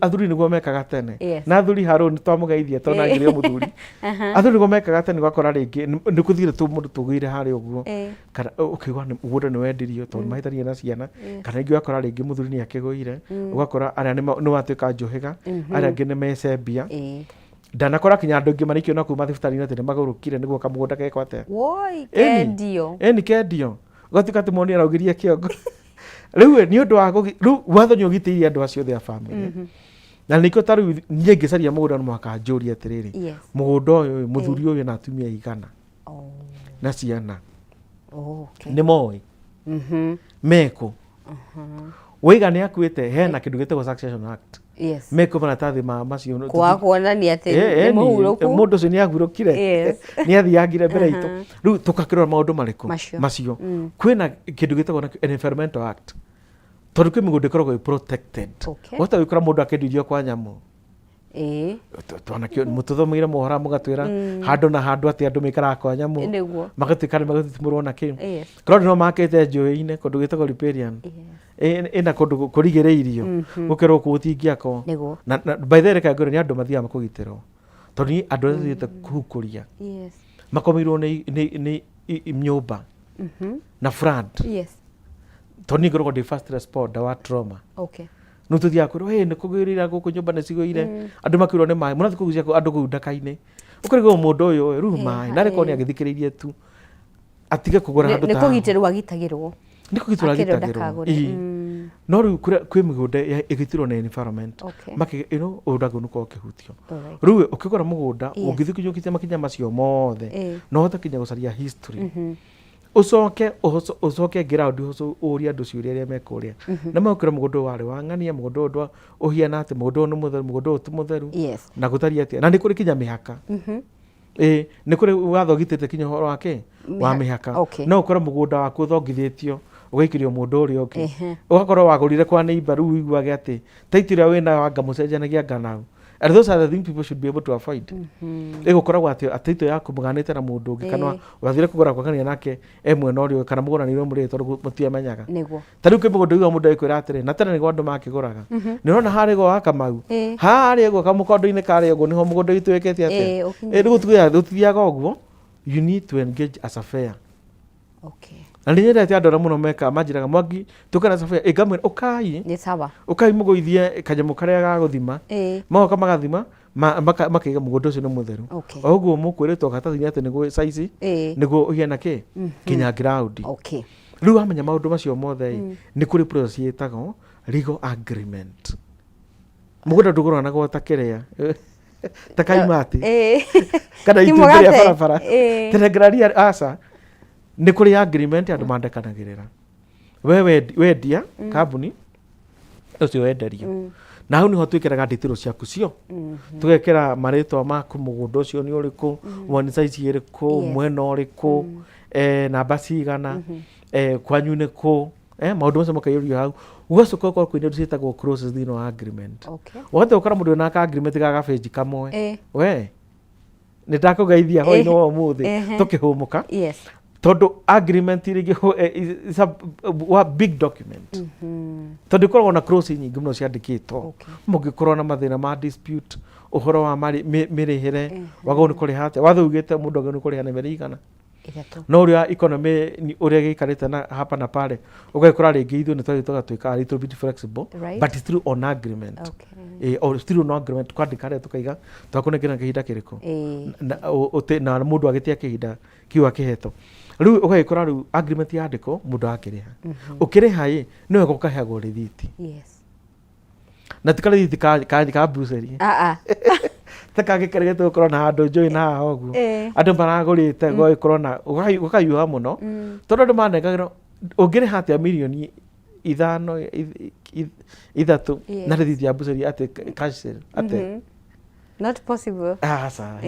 Athuri nĩguo mekaga tene. Na athuri harũ nĩ twamũgeithia tondũ nangĩrĩ o mũthuri. Athuri nĩguo mekaga tene, ũgakora rĩngĩ nĩ kũthire tu mũndũ tũgĩire harĩa ũguo, kana ũkĩigua mũgũnda nĩ wendirio tondũ mahĩtanirie na ciana, kana rĩngĩ ũgakora rĩngĩ mũthuri nĩ akĩgũire, ũgakora arĩa nĩ watuĩka njũhĩga, arĩa angĩ nĩ mecembia. Ndanakora kinya andũ aingĩ marĩkio na kuma thibitarĩ-inĩ atĩ nĩ magũrũkire nĩguo kamũgũnda gekwo atĩa. Woi. Ĩni. Kendio. Ĩni, kendio, ũgatuĩka atĩ moni araugirie kĩongo. Rĩu ĩ, nĩ ũndũ wa rĩu watho nĩ ũgitĩire andũ acio othe a family, na nĩkĩo ta rĩu niĩ ngĩcaria mũgũnda no mũhaka njũrie atĩrĩrĩ, mũgũnda ũyũ ĩ, mũthuri ũyũ na atumia aigana na ciana nĩ moĩ mekũ waiga nĩ akuĩte, hena kĩndũ gĩtagwo Succession Act. Mekũ maratathi ma macio. Kwaga kuonania atĩ nĩ mũhurũku. Mũndũ ũcio nĩ ahurũkire, nĩ athiangire mbere itũ. Rĩu tũgakĩrora maũndũ marĩkũ? Macio. Macio. Kwĩna kĩndũ gĩtagwo nakĩo Environmental Act, tondũ kwĩ mĩgũnda ĩkoragwo ĩ protected. Wahota gwĩkora mũndũ akĩendirio kwa nyamũ. Twanakĩo mũtũthomeire mohoro mũgatwĩra handũ na handũ atĩ andũ maikaraga kwa nyamũ, magatuĩka nĩ magũtitimũrwo na kĩ. Korwo no makĩte njũĩ-inĩ kũndũ gwĩtagwo riparian, ĩna kũndũ kũrigĩrĩirio gũkerwo kũu gũtingĩakwo. Na by the way, reke ngwĩre, nĩ andũ mathiaga makũgitĩrwo, tondũ niĩ andũ arĩa tũthiĩte kũhukũria makomeirwo nĩ nyũmba na flood, tondũ niĩ ngoragwo ndĩ first responder wa trauma. Nĩ tũthiaga kwĩrwo, "Hey, nĩ kũgĩrĩra gũkũ, nyũmba nĩ cigũire, andũ makĩrwo nĩ maĩ." Mũrathiĩ kũgucia andũ kũu ndaka-inĩ, ũkarigwo mũndũ ũyũ rĩu maĩ narĩ korwo nĩ agĩthikĩrĩirie tu atige kũgũra handũ nĩ ta hau. Kũgitĩrwo agitagĩrwo. Nĩ kũgitĩrwo Akĩrwo agitagĩrwo. ndakagũre. Ĩĩ. No rĩu kwĩ mĩgũnda ĩgitĩrwo na environment, makĩ you know ũndũ ndagĩrĩirwo nĩ gũkorwo ũkĩhutio. Rĩu ũkĩgũra mũgũnda, ũngĩthiĩ kinyũkĩtie makinya macio mothe, no ũhote kinya gũcaria history, ũcoke ũcoke ground, ũrie andũ ciũria arĩa me kũrĩa, na magũkwĩra mũgũnda ũyũ warĩ wa ng'ania, mũgũnda ũyũ ũhiana atĩ, mũgũnda ũyũ nĩ mũtheru, mũgũnda ũyũ ti mũtheru, na gũtariĩ atĩa, na nĩ kũrĩ kinya mĩhaka. Ĩĩ, nĩ kũrĩ watho ũgitĩte kinya ũhoro wa kĩ wa mĩhaka. No ũkore mũgũnda waku ũthongithĩtio ũgaikĩrio mũndũ ũrĩa ũngĩ, ũgakorwo wagũrire kwa neighbor, rĩu ũiguage atĩ title ĩrĩa wĩnayo anga mũcenjanagia anga nau. And those are the things people should be able to avoid. Ĩgũkoragwo atĩ title yaku mũganĩte na mũndũ ũngĩ, kana wathire kũgũra kwagania nake e mwena ũrĩa ũngĩ, kana mũgũranĩirwo mũrĩ tondũ mũtiamenyaga. Ta rĩu kwĩ mũgũnda ũigua mũndũ agĩkwĩra atĩrĩ, na tene nĩguo andũ makĩgũraga, nĩ ũrona harĩa ũguo wa Kamau, harĩa ũguo kamũkondo-inĩ karĩa ũguo nĩho mũgũnda witũ wĩkĩte atĩa. Ũkinyĩte. Rĩu gũtithiaga ũguo, you need to engage a surveyor. Na nĩ nyendete andũ arĩa mũno mekaga, manjĩraga, "Mwangi, tũke na surveyor." Ngamwĩra, "Ũkai." Nĩ sawa. "Ũkai mũgũithie kanyamũ karĩa ga gũthima." Magoka magathima, makaiga mũgũnda ũcio nĩ mũtheru. O ũguo mũkwĩrĩtwo karatathi-inĩ atĩ nĩguo size, nĩguo ũhiana kĩ kinya ground. Rĩu wamenya maũndũ macio mothe ĩ, nĩ kũrĩ process ĩtagwo legal agreement. Mũgũnda ndũgũranagwo ta kĩrĩa ta kaimati kana Ti itumbĩ rĩa mũgate. barabara. Tenengeraria, aca, nĩ kũrĩ agreement andũ mandekanagĩrĩra. We wendia kambuni ũcio wenderio, na hau nĩho twĩkĩraga details ciaku cio, tũgekĩra marĩtwa maku, mũgũnda ũcio nĩ ũrĩkũ, woni size ĩrĩkũ, mwena ũrĩkũ, namba cigana, kwanyu nĩ kũ, maũndũ macio makaiyũrio hau. Gũgacoka gũkorwo kwĩna indo ciĩtagwo clauses thĩinĩ wa agreement. Wahota gũkora mũndũ wĩna ka agreement ga gabenji kamwe. We nĩ ndakũgeithia hwaĩ-inĩ wa ũmũthĩ, tũkĩhũmũka, tondũ agreement rĩngĩ is a wa big document, tondũ ĩkoragwo na clause nyingĩ mũno ciandĩkĩtwo. Mũngĩkorwo na mathĩna ma dispute, ũhoro wa mĩrĩhĩre, wagĩrĩirwo nĩ kũrĩha atĩa, watho ugĩte mũndũ agĩrĩirwo nĩ kũrĩha na mĩeri igana. Ithatũ. No ũrĩa economy ũrĩa gĩikarĩte na hapa na pale, ũgakora rĩngĩ ithuĩ nĩ twathiĩ tũgatuĩka a little bit flexible, but still on agreement. Or still on agreement, twandĩka harĩa tũkaiga twakũnengera kĩhinda kĩrĩkũ. Na mũndũ agĩtia kĩhinda kĩu akĩhetwo. Rĩu ũgagĩkora rĩu agreement yandĩkwo, mũndũ akĩrĩha. Ũkĩrĩha ĩ, nĩ wega ũkaheagwo rĩthiti. Na ti karĩthiti ka mbuceri. Ah, ah. Ta kangĩ karĩa tũgũkorwo na handũ njũĩ na haha ũguo. Andũ maragũrĩte gũgagĩkorwo na gũkahiũha mũno. Tondũ andũ manengagĩrwo ũngĩrĩha atĩa mirioni 5, 3 na rĩthiti ya mbuceri atĩ cash sale atĩa? Not possible. Aca.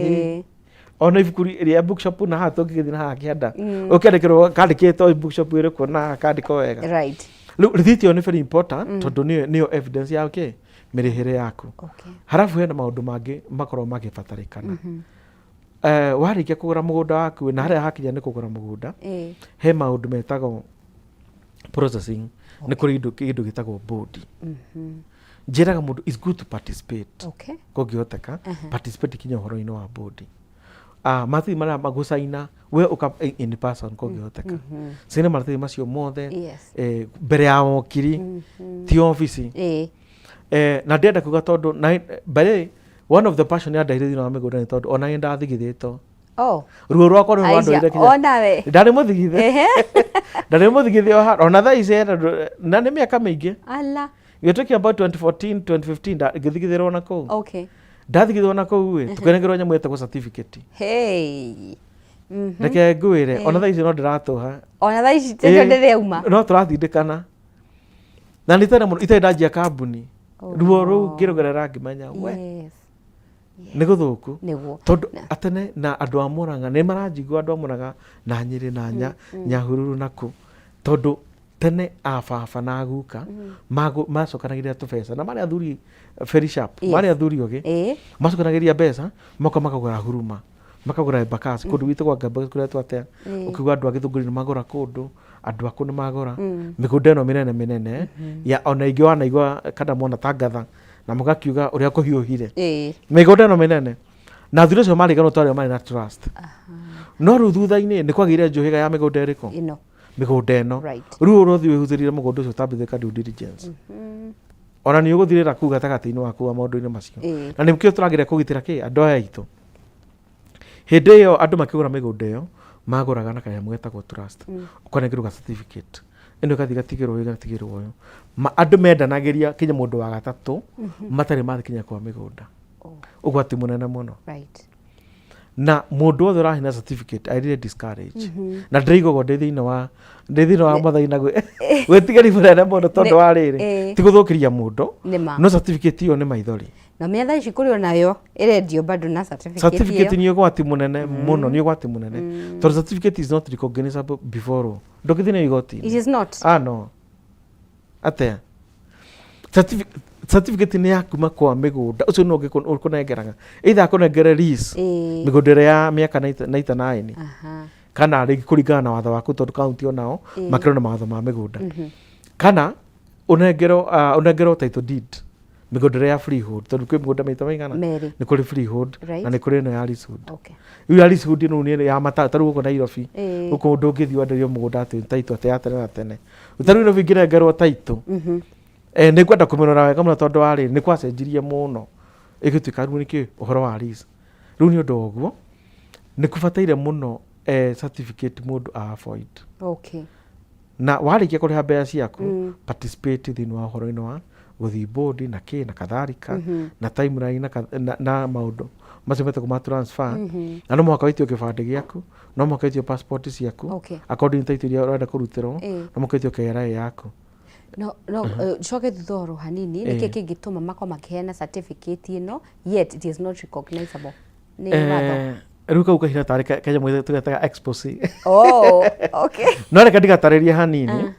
Ona ibuku rĩa bookshop na haha tũngĩgĩthiĩ na haha kĩanda, ũkĩandĩkĩrwo kandĩkĩtwo bookshop ĩrĩkũ na haha kandĩkwo wega. Rĩu rĩthiti ĩyo nĩ very important, tondũ nĩyo evidence ya kĩ mĩrĩhĩre yaku. Harabu hena maũndũ mangĩ makoragwo magĩbatarĩkana. Warĩkia kũgũra mũgũnda waku, na harĩa hakinya nĩ kũgũra mũgũnda, he maũndũ metagwo processing. Nĩ kũrĩ kĩndũ gĩtagwo board. Njĩraga mũndũ it's good to participate. Kũngĩhoteka, participate kinya ũhoro-inĩ wa board. Maratathi marĩa magũcaina we ũka in person kũngĩhoteka. Caina maratathi macio mothe mbere ya wokiri, ti obici. Na ndĩrenda kuga tondũ na by the way, one of the passion ya ndaire thĩinĩ wa mĩgũnda nĩ tondũ ona nĩ ndathigithĩtwo. Ruo rwakwa nĩ Aisha, rwandwarire kinya onawe. Ndarĩ mũthigithe. Ndarĩ mũthigithe o handũ. Ona thaa ici hena na nĩ mĩaka mĩingĩ. Ala. We are talking about 2014, 2015, ngĩthigithĩrwo na kũu. Ndathigithĩrwo na kũu ĩ, tũkĩnengerwo nyamũ ĩtagwo certificate. Hey. Reke ngwĩre, ona thaa ici no ndĩratũha. Ona thaa ici tondũ ndĩrauma. No tũratindĩkana. Na nĩ tene mũno itarĩ ndanjia kambuni. Ruo rũu ngĩrũgerera ngĩmenya we. Nĩ gũthũku. Nĩguo. Tondũ atene na andũ a Murang'a nĩ maranjigua, andũ a Murang'a na Nyĩrĩ na Nyahururu na kũ. Tondũ tene a baba na guka macokanagĩrĩria tũbeca na marĩ athuri very sharp, marĩ athuri ogĩ. Macokanagĩrĩria mbeca moka makagũra huruma, makagũra Embakasi, kũndũ gwitũ gwa Embakasi kũrĩa twatea. Ũkiuga andũ a Gĩthũngũri nĩ magũra kũndũ, andũ akũ nĩ magũra mĩgũnda ĩno mĩnene mĩnene ya ona ingĩ wanaigua kana mona tangatha na mũgakiuga ũrĩa kũhiũhire. Mĩgũnda ĩno mĩnene na athuri acio marĩ ganwo twarĩa marĩ na trust. No rĩu thutha-inĩ nĩ kwagĩire njũhĩga ya mĩgũnda ĩrĩkũ? Ĩno. Mĩgũnda ĩno. Rĩu ũrothiĩ wĩhutĩrire mũgũnda ũcio ũtambĩte ka due diligence. Ona nĩ ũgũthirĩra kũu gatagatĩ-inĩ waku wa maũndũ-inĩ macio. Na nĩkĩo tũrageria kũgitĩra kĩ andũ aya aitũ. Hĩndĩ ĩyo andũ makĩgũra mĩgũnda ĩyo magũraga na kanyamũ getagwo trust. Ũkanengerwo ga certificate. Ĩno ĩgathiĩ ĩgatigĩrwo ũyũ, ĩgatigĩrwo ũyũ. Andũ mendanagĩria kinya mũndũ wa gatatũ matarĩ mathiĩ kinya kwa mĩgũnda. Ũgwati mũnene mũno. Na mũndũ wothe ũraheana certificate, I really discourage. Na ndĩraigua ũguo ndĩ thĩinĩ wa Mathai na gwĩtigĩri mũnene mũno tondũ wa rĩrĩ, ti gũthũkĩria mũndũ, no certificate ĩyo nĩ maithori. Na mĩatha thaa ici kũrĩ onayo ĩrendio bado na certificate Certificate nĩ ũgwati mũnene mũno, nĩ ũgwati mũnene. Tondũ certificate is not recognizable before law. Ndũngĩthiĩ nayo igoti-inĩ. It is not. Ah, no. Atĩa? Certificate nĩ ya kuma kwa mĩgũnda ũcio nĩ ũkũnengeraga, either akũnengere lease, mĩgũnda ĩrĩa ya mĩaka 99, kana rĩngĩ kũringana na watho waku, tondũ kaunti onao makĩrĩ na mawatho ma mĩgũnda, kana ũnengerwo title deed mĩgũnda ĩrĩa ya freehold, tondũ kwĩ mĩgũnda maita maigana. Merĩ. Nĩ kũrĩ freehold na nĩ kũrĩ ĩno ya leasehold. Rĩu ya leasehold ĩno nĩ ya mata tarĩu gũkũ Nairobi. Gũkũ ndũngĩthiĩ wenderio mũgũnda atĩ title atĩ ya tene na tene. Tarĩu Nairobi ingĩnengerwo title, nĩ ngwenda kũmĩrora wega mũno, tondũ wa rĩrĩ nĩ gwacenjirie mũno ĩgĩtuĩka rĩu nĩkĩ ũhoro wa lease. Rĩu nĩ ũndũ wa ũguo nĩ kũbataire mũno certificate mũndũ a avoid. Na warĩkia kũrĩha mbeca ciaku, participate thĩinĩ wa ũhoro-inĩ wa gũthiĩ board na kĩ na kadhalika, na timeline na maũndũ macio metagwo ma transfer. Na no mũhaka wĩtio kĩbandĩ gĩaku, no mũhaka wĩtio passport ciaku, according to title iria ũrenda kũrutĩrwo, no mũhaka wĩtio KRA yaku. No coke thutha oro hanini, nĩkĩ kĩngĩtũma makorwo makĩheana certificate ĩno yet it is not recognizable nĩ watho? Rĩu kau kahinda tarĩ kanyamũ tũgetaga expose. Oh, okay. No reke ndigatarĩrie hanini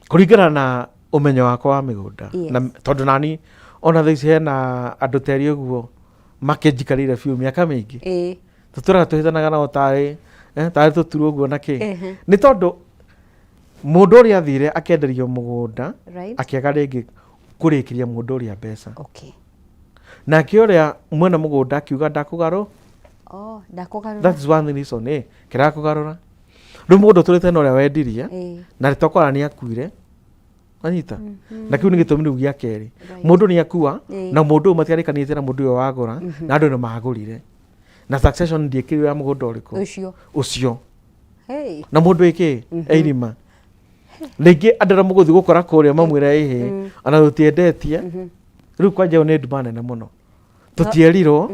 kũringana na ũmenyo wakwa wa mĩgũnda. Na tondũ nani ona thaa ici hena andũ terĩ ũguo makĩnjikarĩire biũ mĩaka mĩingĩ, tũtũraga tũhĩtanaga nao tarĩ tũturwo ũguo na kĩ. Nĩ tondũ mũndũ ũrĩa athire akĩenderio mũgũnda, akĩaga rĩngĩ kũrĩkĩria mũndũ ũrĩa mbeca. Nake ũrĩa mwene mũgũnda akiuga ndakũgarũ. Oh, ndakũgarũra. That is one reason, kĩrĩa kũgarũra. Rĩu mũgũnda ũtũrĩte na ũrĩa wendirie na tokora nĩ akuire, anyita, na kĩu nĩ gĩtũmi rĩu gĩa kerĩ. Mũndũ nĩ akua na mũndũ ũyũ matiarĩkanĩte na mũndũ ũyũ wagũra, na andũ nĩ magũrire na succession ndiĩkĩrirwo ya mũgũnda ũrĩkũ. Ũcio. Ũcio. Na mũndũ ĩkĩ eirima rĩngĩ andũ arĩa mũgũthiĩ gũkora kũrĩa mamwĩra ĩhĩ ona tũtiendetie. Rĩu kwanja ĩyo nĩ nduma nene mũno, tũtierirwo,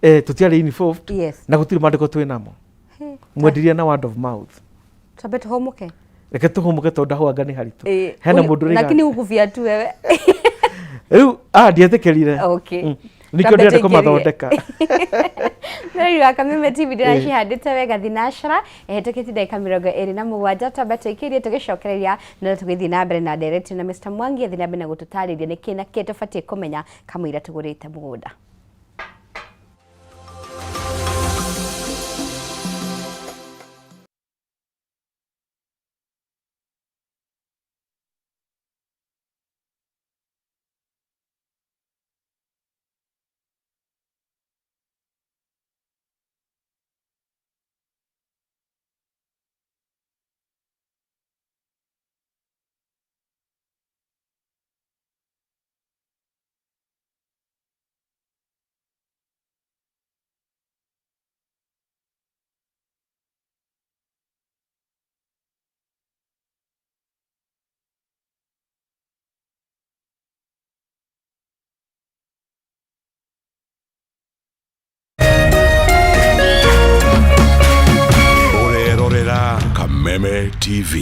tũtiarĩ involved na gũtirĩ mandĩko twĩ namo. Mwendirie na word of mouth. Twambe tũhũmũke. Reke tũhũmũke tondũ ndahũanga nĩ haritũ. Hena mũndũ ũraiga Lakini hukufia tu wewe. Rĩu ndietĩkĩrire. Nĩkĩo Twambe ndĩrenda tũingĩrie. kũmathondeka. Mwĩrori wa Kameme TV, ndĩracihandĩte wega thinacara ĩhĩtũkĩtie ndagĩka 27. Twambe tũikĩrie, tũgĩcokereria no tũgĩthiĩ na mbere na ndereti na Mr. Mwangi athiĩ na mbere na gũtũtarĩria nĩkĩ na kĩ tũbatiĩ kũmenya kamũira tũgũrĩte mũgũnda. Ũrerorera Kameme TV.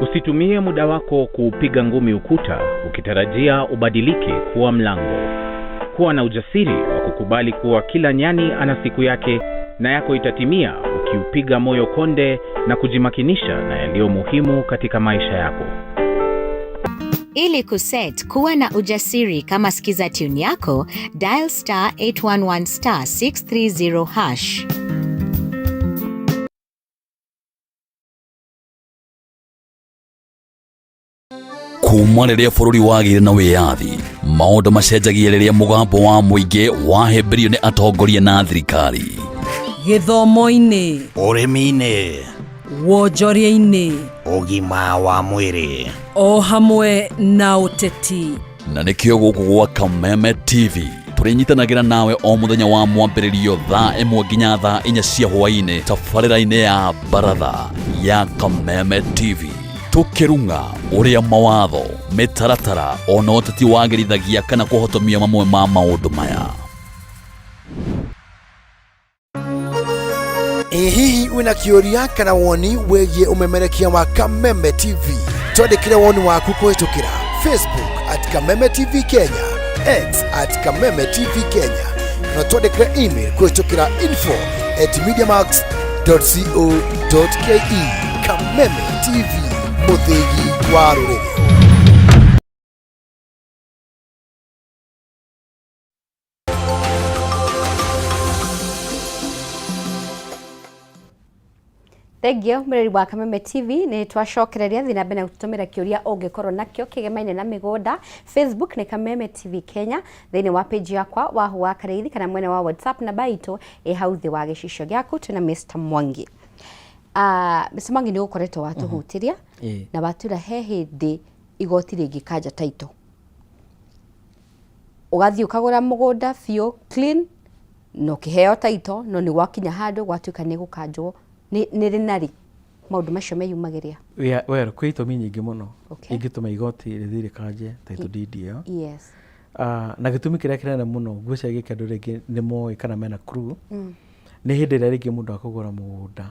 Usitumie muda wako kuupiga ngumi ukuta ukitarajia ubadilike kuwa mlango. Kuwa na ujasiri wa kukubali kuwa kila nyani ana siku yake na yako itatimia ukiupiga moyo konde na kujimakinisha na yaliyo muhimu katika maisha yako. Ili kuset kuwa na ujasiri kama skiza tune yako, dial star 811 star 630 hash. Kuma rĩrĩa bũrũri wagĩire na wĩyathi, maũndũ macenjagia rĩrĩa mũgambo wa mũingĩ wahĩmbĩrio nĩ atongoria na thirikari. Gĩthomo-inĩ, ũrĩmi-inĩ, wonjoria-inĩ, ũgima wa mwĩrĩ, o hamwe na ũteti. Na nĩkĩo gũkũ gwa Kameme TV tũrĩnyitanagĩra nawe o mũthenya wa mwambĩrĩrio thaa 1 nginya thaa 4 cia hwaĩ-inĩ tabarĩra-inĩ ya baratha ya Kameme TV, tũkĩrung'a ũrĩa mawatho, mĩtaratara ona ũteti wagĩrithagia kana kũhotomia mamwe ma maũndũ maya. Ĩ hihi wĩna kĩũria kana woni wĩgiĩ ũmemerekia wa Kameme TV? Twandĩkĩre woni waku kũhĩtũkĩra Facebook at Kameme TV Kenya, X at Kameme TV Kenya, kana twandĩkĩre email kũhĩtũkĩra info@mediamax.co.ke. Kameme TV, mũthĩgi wa rũrĩrĩ. Thengiũ mũreri wa Kameme TV, nĩ twacokereria. Thiĩ na mbere na gũtũtũmĩra kĩũria ũngĩkorwo nakĩo kĩgemaine na mĩgũnda. Facebook nĩ Kameme TV Kenya, thĩinĩ wa page yakwa Wahu wa Karĩithi, kana mwena wa WhatsApp namba itũ ĩ hau thĩ wa gĩcicio gĩaku. Twĩna Mr. Mwangi. Mr. Mwangi, nĩ ũkoretwo watũhutĩria na watwĩra he hĩndĩ igoti rĩngĩkanja title, ũgathiĩ ũkagũra mũgũnda biũ clean na ũkĩheo title, no nĩ gwakinya handũ gwatuĩka nĩ gũkanjwo. Nĩ rĩ na rĩ maũndũ macio meyumagĩria? Well, kwĩ itũmi nyingĩ mũno ingĩtũma igoti rĩthiĩ rĩkanje title deed ĩyo. Na gĩtũmi kĩrĩa kĩnene mũno ngwĩciria gĩkĩ andũ rĩngĩ nĩ moĩ kana mena clue, nĩ hĩndĩ ĩrĩa rĩngĩ mũndũ akũgũra mũgũnda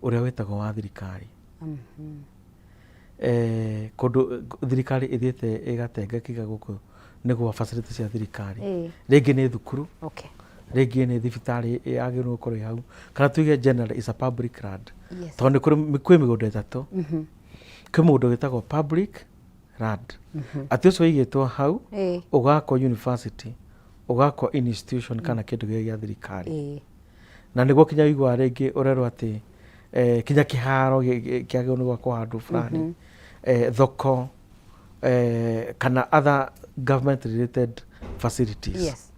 ũrĩa wĩtagwo wa thirikari, kũndũ thirikari ĩthiĩte ĩgatenga kĩga gũkũ nĩ gwa facility cia thirikari, rĩngĩ nĩ thukuru, rĩngĩ nĩ thibitarĩ yagĩrĩirwo gũkorwo ĩ hau, kana tuge generally is a public land. Tondũ nĩ kũrĩ kwĩ mĩgũnda ĩtatũ. Kwĩ mũgũnda wĩtagwo public land, atĩ ũcio ũigĩtwo hau ũgakwo university, ũgakwo institution kana kĩndũ gĩothe gĩa thirikari, na nĩguo kinya ũiguaga rĩngĩ ũrerwo atĩ kinya kĩharo kĩagĩrĩirwo nĩ gwakwo handũ fulani, thoko, kana other government related facilities.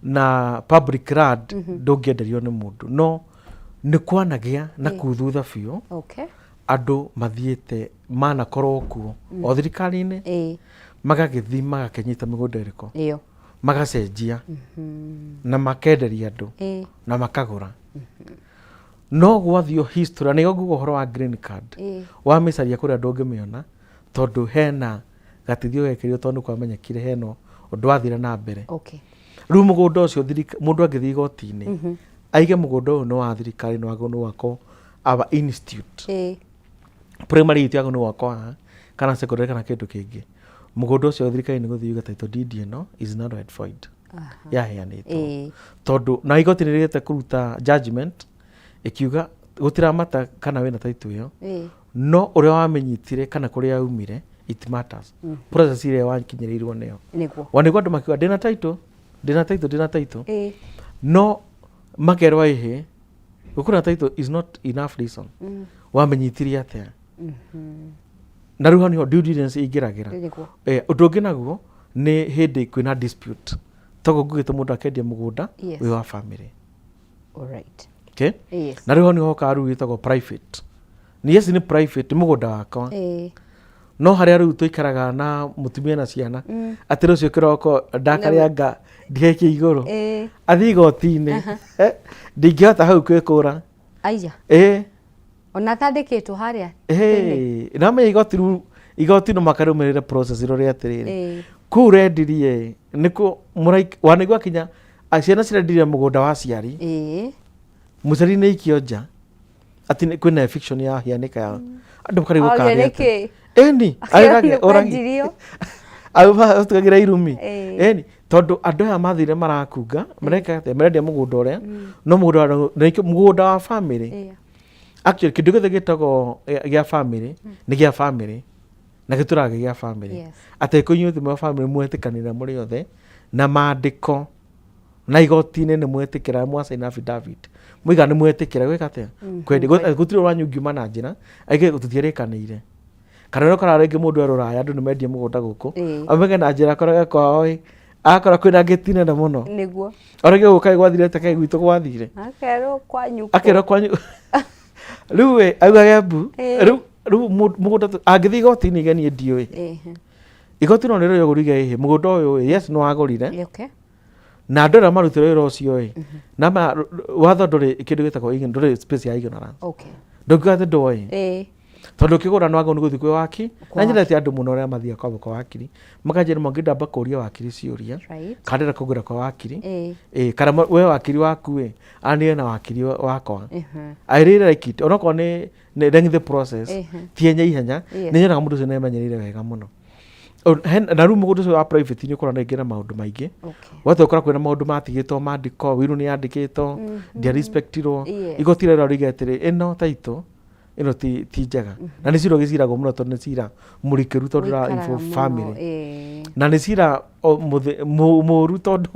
Na public land ndũngĩenderio nĩ mũndũ, no nĩ kwanagĩa na kuu thutha biũ. Andũ mathiĩte manakorwo kuo o thirikari-inĩ, magagĩthiĩ magakĩnyita mĩgũnda ĩrĩkũ? Ĩyo. Magacenjia na makenderia andũ na makagũra. No gwathio history, na nĩguo nguga ũhoro wa green card, wamĩcaria kũrĩa ndũngĩmĩona, tondũ hena gatithio gekĩrirwo, tondũ nĩ kwamenyekire hena ũndũ wathire na mbere. Rĩu mũgũnda ũcio mũndũ angĩthiĩ igoti-inĩ aige mũgũnda ũyũ nĩ wa thirikari, nĩ wagĩrĩirwo nĩ gwakwo our institute, primary itũ yagĩrĩirwo nĩ gwakwo haha kana secondary kana kĩndũ kĩngĩ, mũgũnda ũcio thirikari nĩ gũthiĩ yuge title deed ĩno is null and void yaheanĩtwo, tondũ na igoti nĩ rĩgĩte kũruta judgment ĩkiuga gũtiramata kana wĩna title ĩyo, no ũrĩa wamĩnyitire kana kũrĩa yaumire, it matters, process ĩrĩa wakinyĩrĩirwo nĩyo. Wanĩguo andũ makiuga ndĩna title, ndĩna title, ndĩna title, no makerwo ĩhĩ, gũkorwo na title is not enough reason. Wamenyitirie atĩa? Na rĩu hau nĩho due diligence ĩingĩragĩra. Ũndũ ũngĩ naguo nĩ hĩndĩ kwĩna dispute, toguo ngugĩte mũndũ akendia mũgũnda wĩ wa family. Okay? Yes. Na rĩu hau nĩho hokaga rĩu gĩtagwo private. Nĩ yes, nĩ private, nĩ mũgũnda wakwa, no harĩa rĩu tũikaraga na mũtumia na ciana, atĩ rũciũ kĩroko ndakarĩanga ndihekie igũrũ, athiĩ igoti-inĩ, ndingĩhota hau kwĩkũra. Aya. Ona atandĩkĩtwo harĩa thĩinĩ. Namenya igoti rĩu, igoti no makarũmĩrĩre process ĩrore atĩrĩrĩ, kũu rendirie nĩkũ wanaigua kinya ciana cirendirie mũgũnda wa aciari, mũciari nĩ aikio nja, atĩ kwĩna eviction ya hianĩka ya andũ makarigwo Orio karĩ nĩkĩ? atĩa. Ĩni. Akĩrwo arĩrage nĩ ũragi kwendirio. atugagĩra irumi. Ĩni, tondũ andũ aya mathire marakunga mareka atĩa, marendia mũgũnda ũrĩa, no mũgũnda na nĩkĩo mũgũnda wa family. Actually, kĩndũ gĩothe gĩtagwo gĩa family nĩ gĩa family na gĩtũraga gĩ gĩa family. Atĩ kũ inyuĩ thĩinĩ wa family mwetĩkanĩra mũrĩ othe na maandĩko na igoti-inĩ nĩ mwetĩkĩra, mwacaina affidavit mũiga nĩ mwetĩkĩra gwĩka atĩa, kwendia. Gũtirĩ wanyu ngiuma na njĩra aige tũtiarĩkanĩire, kana nĩ ũkoraga rĩngĩ mũndũ e rũraya, andũ nĩ mendie mũgũnda gũkũ, aumage na njĩra akorage kwao ĩ, akora kwĩna ngĩti nene mũno. Orĩngĩ gũka gwathire atĩa, kaĩ gwitũ gwathire? Akerwo kwanyu kũ? Akerwo kwanyu rĩu ĩ, augage mbu. Rĩu mũgũnda angĩthiĩ igoti-inĩ igenie ndiũĩ, igoti no nĩrĩo rĩuge ĩhĩ, mũgũnda ũyũ ĩ, yes, nĩ wagũrire, na andũ arĩa marutire wĩra ũcio ĩ, na watho ndũrĩ kĩndũ gĩtagwo ndũrĩ space ya ignorance. Ndũngiuga atĩ ndũĩ, tondũ ũkĩgũra nĩ wagĩrĩirwo nĩ gũthiĩ kwĩ waki. Kwa Na nyendete andũ mũno arĩa mathiaga kwa wakiri, makanjĩra mangĩenda kũria wakiri ciũria, kana ndĩrenda kũgũra kwa wakiri, ĩ, kana we wakiri waku ĩ anĩre na wakiri wakwa. I really like it, onokorwo nĩ lengthy process, ti enya ihenya. Nĩ nyonaga mũndũ ũcio nĩ emenyereire wega mũno. Na rĩu mũgũnda ũcio wa private nĩ ũkoragwo rĩngĩ na maũndũ maingĩ. Wate ũkora kwĩna maũndũ matigĩtwo mandĩko, wiru nĩ yandĩkĩtwo, ndiarespectirwo. Igoti rĩrĩa rĩuge atĩrĩ, ĩno title ĩno ti njega, na nĩ cira ũgĩciragwo mũno, tondũ nĩ cira mũrikĩru, tondũ ũra Ũikaraga involve mũno, family, na nĩ cira mũru, tondũ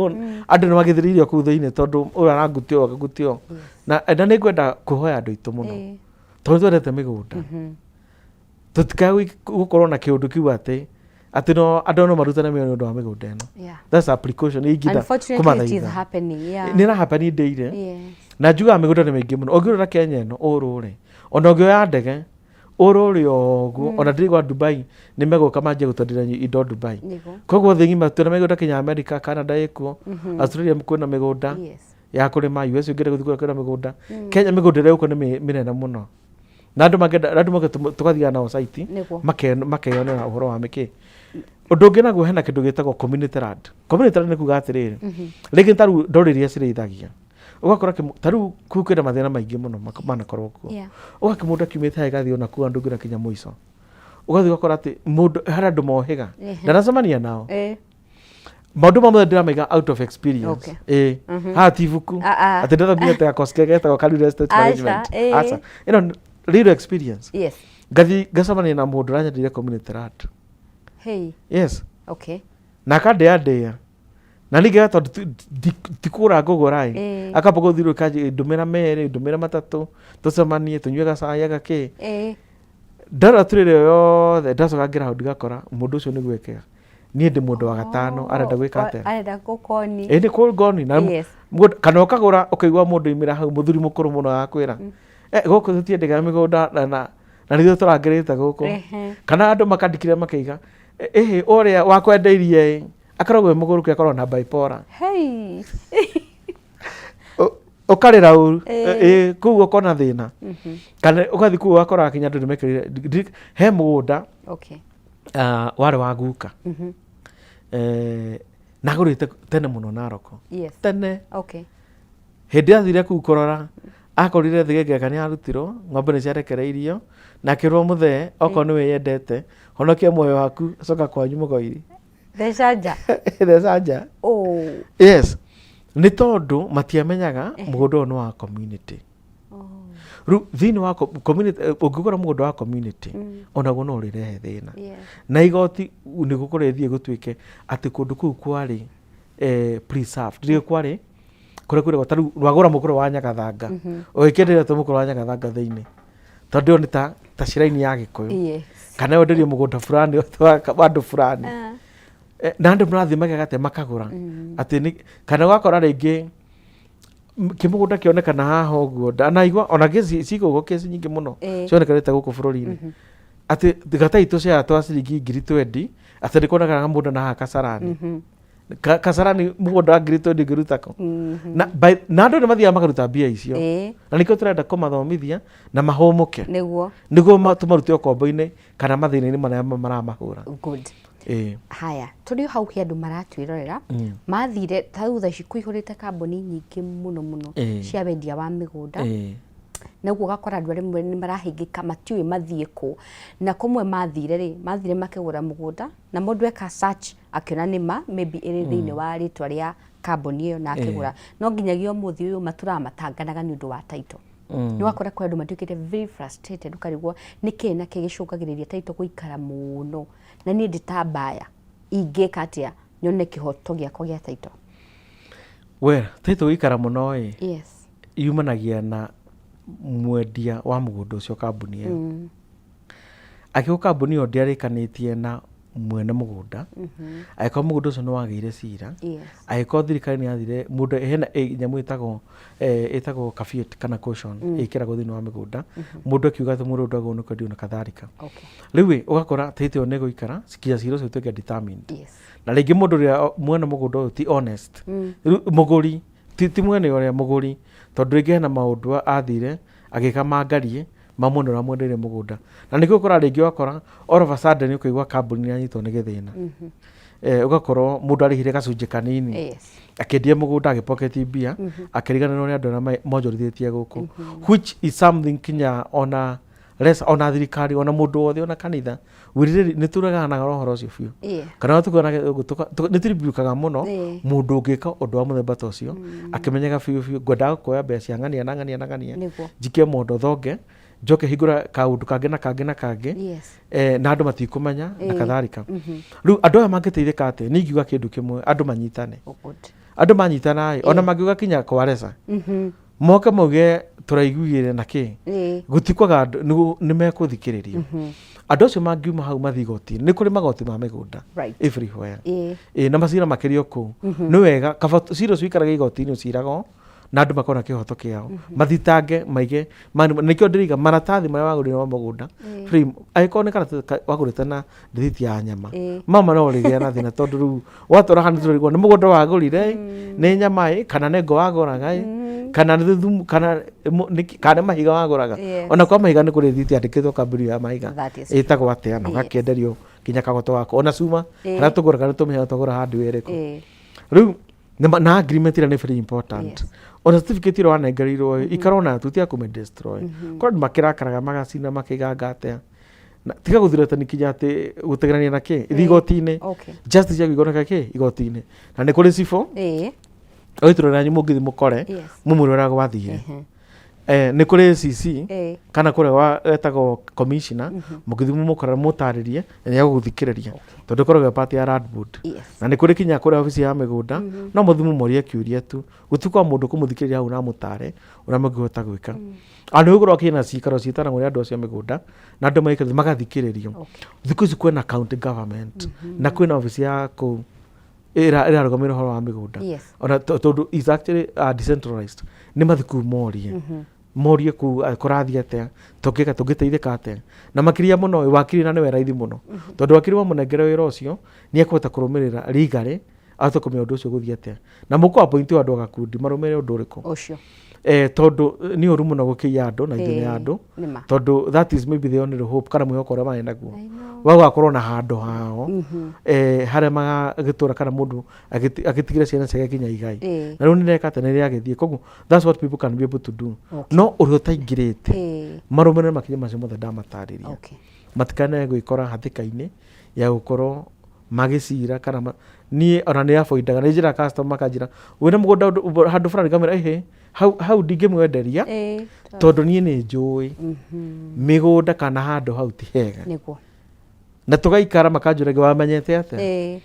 andũ nĩ magĩthĩrĩirio kũu thĩinĩ, tondũ ũyũ arangutio, ũyũ akangutio, na nĩ ngwenda kũhoya andũ aitũ mũno, tondũ twendete mĩgũnda, tũtikae gũkorwo na kĩũndũ kĩu atĩ no andũ no marutane mĩoyo nĩ ũndũ wa mĩgũnda ĩno. That's a precaution ingĩenda Unfortunately, it is kũmathaitha. happening. Nĩ ĩra happen ndĩire. Na njugaga mĩgũnda nĩ mĩingĩ mũno, ũngĩrora Kenya ĩno ũrũre, ona ũngĩoya ndege ũrũre o ũguo, ona ndĩrigwa Dubai nĩ megũka manjie gũtwenderia indo Dubai. Koguo thĩ ng'ima twĩna mĩgũnda, kinya America, Canada ĩkuo, Australia kwĩna mĩgũnda ya kũrĩma, US ũngĩenda gũthiĩ kũrĩa kwĩna mĩgũnda. Kenya mĩgũnda ĩrĩa ĩgũkũ nĩ mĩnene mũno, na andũ mangĩenda, na andũ moke tũgathiaga nao site, makeyonera ũhoro wa mĩkĩ. Ũndũ ũngĩ naguo, hena kĩndũ gĩtagwo community land. Community land nĩ kuga atĩrĩrĩ, rĩngĩ ta rĩu ndũrĩrĩ iria cirĩithagia, ũgakora ta rĩu kũu kwĩna mathĩna maingĩ mũno manakorwo kuo. Ũgakĩ mũndũ akiumĩte haha ĩgathiĩ ona kuo andũ nginya kinya mũico, ũgathiĩ ũgakora atĩ mũndũ harĩ andũ mohĩga, ndanacemania nao. Maũndũ mamwe ndĩramaiga out of experience. Haha ti ibuku Ah, ah. atĩ ndathomire gakosi kega getagwo ka real estate Aca, management. Aca, ĩno nĩ real experience. Ngathiĩ ngacemania na mũndũ ũranyenderia community land. Yes. Na akandĩandĩa na ningĩ tondũ ti kũgũra ngũgũra ĩ, akamba gũthiũrũrũka, ndũmĩra merĩ, ndũmĩra matatũ, tũcemanie tũnyue gacai agakĩ. Ndarora tũrĩrĩ yothe, ndacoka ngĩra hau ndigakora mũndũ ũcio nĩ gwĩkĩra Niĩ ndĩ mũndũ wa gatano, arenda gwĩka atĩa? Arenda gũkoni. Ĩ nĩ kũngoni na mũgũnda- kana ũkagũra ũkaigua mũndũ oimĩra hau, mũthuri mũkũrũ mũno agakwĩra, "Eh, gũkũ tũtiendaga mĩgũnda na nithuĩ tũrangĩrĩte gũkũ." Kana andũ makandikĩra makaiga, "Ĩhĩ, ũrĩa wakwendeirie ĩ akoragwo e mũgũrũki, akoragwo na bipolar." Hey. Ũkarĩra ũru. Ĩ kũu ũkona thĩna, kana ũgathiĩ kũu ũgakora kinya andũ nĩmekĩrire he mũgũnda. Ah, warĩ wa guka. Eh, nagũrĩte tene mũno Naroko. Tene. Hĩndĩ athire kũu kũrora, akorire thĩgĩngeka nĩ yarutirwo, ng'ombe nĩ ciarekereirio, na akĩrwo, "Mũthee, okorwo nĩ wĩyendete, honokia muoyo waku, coka kwanyu Mũgoiri." Theca nja. Theca nja. Oh. Yes, nĩ tondũ matiamenyaga mũgũnda ũyũ nĩ wa community. Rĩu thĩinĩ wa community, ũngĩgũra mũgũnda wa community, onaguo no ũrĩrehe thĩna. Na igoti nĩ gũkorwo ĩthiĩ gũtuĩke atĩ kũndũ kũu kwarĩ preserved, rĩrĩa kwarĩ kũrĩa kwĩragwo ta rĩu wagũra mũkũrũ wa Nyagathanga, ũgĩkĩenderia ta mũkũrũ wa Nyagathanga thĩinĩ, tondũ ĩyo nĩ ta shrine ya Gĩkũyũ. Kana wenderio mũgũnda fulani wa andũ fulani. Na andũ marathiĩ mageka atĩa? Makagũra atĩ nĩ, kana ũgakora rĩngĩ kĩmũgũnda kĩonekana haha ũguo, ndanaigua ona kesi cigũgũ, kesi nyingĩ mũno cionekanĩte gũkũ bũrũri-inĩ, atĩ gataitũ cia twa ciringi 20,000, atĩ nĩ kuonekanaga mũgũnda na haha Kasarani. Kasarani mũgũnda wa 20,000 ũngĩruta kũ? Na andũ nĩ mathiaga makaruta mbia icio. Na nĩkĩo tũrenda kũmathomithia na mahũmũke. Nĩguo tũmarute ũkombo-inĩ kana mathĩna-inĩ marĩa maramahũra. Good. Haya, tũrĩ o hau, he andũ maratwĩrorera mathire ta rĩu thaa ici kũihũrĩte kambuni nyingĩ mũno mũno cia wendia wa mĩgũnda. Na ũguo ũgakora andũ arĩa nĩ marahĩngĩka, matiũĩ mathiĩ kũ, na kũmwe mathire rĩ, mathire makĩgũra mũgũnda na mũndũ eka search akĩona nĩ ma maybe ĩrĩ thĩinĩ wa rĩtwa rĩa kambuni ĩyo na akĩgũra, no nginyagia ũmũthĩ ũyũ matũraga matanganaga nĩ ũndũ wa title. Nĩ wakora kwĩ andũ matuĩkĩte very frustrated, ũkarigwo nĩkĩ na kĩ gĩcũngagĩrĩria title gũikara mũno, na niĩ ndĩ ta mbaya ingĩka atĩa nyone kĩhoto gĩakwa gĩa title? Well, title gũikara mũno ĩ, yumanagia na mwendia wa mũgũnda ũcio, kambuni ĩyo. Angĩkorwo kambuni ĩyo ndĩarĩkanĩtie na mwene mũgũnda, angĩkorwo mũgũnda ũcio nĩ wagĩire cira, angĩkorwo thirikari nĩ yathire mũndũ, hena nyamũ ĩtagwo caveat kana caution ĩkĩragwo thĩinĩ wa mĩgũnda, mũndũ akiuga atĩ mũndũ ndagwo nĩ kwendio na kadhalika. Rĩu ĩ, ũgakora title ĩyo nĩ ĩgũikara kinya cira ũcio ũtuĩke determined. Na rĩngĩ mũndũ ũrĩa mwene mũgũnda ũyũ ti honest. Rĩu mũgũri ti mwene ũrĩa mũgũri, tondũ rĩngĩ hena maũndũ athire agĩka mangarie ma mwene ũrĩa mwendeire mũgũnda, na nĩkĩo ũkora rĩngĩ wakora all of a sudden ũkaigua kambuni nĩ yanyitwo nĩ gĩthĩna. Ũgakorwo mũndũ arĩhire gacunjĩ kanini, akĩendia mũgũnda, agĩpoketi mbia, akĩriganĩrwo nĩ andũ arĩa monjorithĩtie gũkũ, which is something kinya ona less, ona thirikari, ona mũndũ wothe, ona kanitha wĩrĩrĩ nĩ tũreganaga na ũhoro ũcio biũ. Kana nĩ tũribukaga mũno mũndũ ũngĩka ũndũ wa mũthemba ta ũcio akĩmenyaga biũ biũ, ngwendaga kuoya mbeca cia ng'ania na ng'ania na ng'ania, njikie mondo thonge, njoke hingũra kaũndũ kangĩ na kangĩ na kangĩ, na andũ matikũmenya na kadhalika. Rĩu andũ aya mangĩteithĩka atĩa? Niĩ ingiuga kĩndũ kĩmwe, andũ manyitane. Oh, good. Andũ manyitana ĩ, ona mangiuga kinya kwa Resa moke mauge tũraiguire na kĩ, gũtikwaga andũ nĩ mekũthikĩrĩrio. Andũ acio mangiuma hau mathiĩ igoti-inĩ, nĩ kũrĩ magoti ma mĩgũnda everywhere. Ĩ, na macira makĩrio kũu nĩ wega kaba cira ũcio ũikarage igoti-inĩ, ũciragwo na andũ makona kĩhoto kĩao, mathitange maige nĩkĩo ndĩriga maratathi marĩa wagũrire ma mũgũnda frame, angĩkorwo nĩ karatathi wagũrĩte na rĩthiti ya nyama, mama no ũrĩgĩa na thĩna, tondũ rĩu watwara handũ tũrĩgwo nĩ mũgũnda wagũrire ĩ, nĩ nyama ĩ, kana nĩ ngo wagũraga ĩ, kana nĩ thumu, kana nĩ mahiga wagũraga. Ona kwa mahiga nĩ kũrĩ rĩthiti yandĩkĩtwo kambuni ya mahiga That is ĩtagwo atĩa, na ũgakĩenderio nginya kagoto gako, ona cuma harĩa tũgũraga nĩ tũmenyaga twagũra hardware ĩrĩkũ. Rĩu na agreement ĩrĩa nĩ very important. Ona certificate ĩrĩa wanengereirwo ĩ, ikara onayo, tũtiga kũmĩ destroy. Korwo andũ makĩrakaraga magacina makĩganga atĩa. Na tiga gũthiratani kinya atĩ gũtegerania na kĩ ithi igoti-inĩ. Justice yaku igoneka kĩ igoti-inĩ, na nĩ kũrĩ cibũ o itũra rĩanyu mũngĩthiĩ mũkore mũmwĩre ũrĩa gwathire. Eh, nĩ kũrĩ CC Eh. kana kũrĩa wa etagwo commissioner mũgĩthiĩ mũmũkora mũtarĩrie na nĩ egũgũthikĩrĩria tondũ ĩkoragwo ĩ part ya land board Yes. na nĩ kũrĩ kinya kũrĩa obici ya mĩgũnda no mũthiĩ mũmorie kĩũria tu gũtikwa mũndũ kũmũthikĩrĩria hau na amũtare ũrĩa mũngĩhota gwĩka andũ gũkorwo kĩna cikaro ciĩtanagwo nĩ andũ acio a mĩgũnda na andũ maikara magathikĩrĩrio thikũ ici kwĩna county government na kwĩna obici ya kũu ĩrarũgamĩrĩra ũhoro wa mĩgũnda Yes. ona tondũ is actually decentralized nĩ mathiĩ kũu morie morie kũu kũrathiĩ atĩa tũngĩka tũngĩteithĩka atĩa na makĩria mũno wakiri na nĩwe raithi mũno tondũ wakiri wamũnengera wĩra ũcio nĩ ekũhota kũrũmĩrĩra legally ahote kũmenya ũndũ ũcio ũgũthiĩ atĩa na mũkũ appoint andũ a gakundi marũmĩrĩre ũndũ ũrĩkũ Ũcio. Eh, tondũ nĩ ũru mũno gũkĩiya andũ na ithuĩ nĩ Ĩĩ, andũ nĩ ma. tondũ that is maybe the only hope kana mwĩhoko ũrĩa marĩ naguo wa gũgakorwo na handũ hao eh, harĩa magagĩtũra kana mũndũ agĩtigĩre ciana ciake kinya igai Ĩĩ. na rĩu nĩreka atĩ nĩrĩagĩthiĩ koguo that's what people can be able to do no ũrĩa ũtaingĩrĩte Ĩĩ. marũmĩrĩre makinya macio mothe ndamatarĩria Okay. matikanae gwĩkora hatĩka-inĩ ya gũkorwo magĩcira kana niĩ ona nĩ avoidaga nĩ njĩra customer makanjĩra wĩna mũgũnda handũ fulani ngamwĩra ĩhĩ hau, hau ndingĩmwenderia Ĩĩ. tondũ niĩ nĩ njũĩ mĩgũnda kana handũ hau ti hega Nĩguo. na tũgaikara makanjũragia wamenyete atĩa Ĩĩ.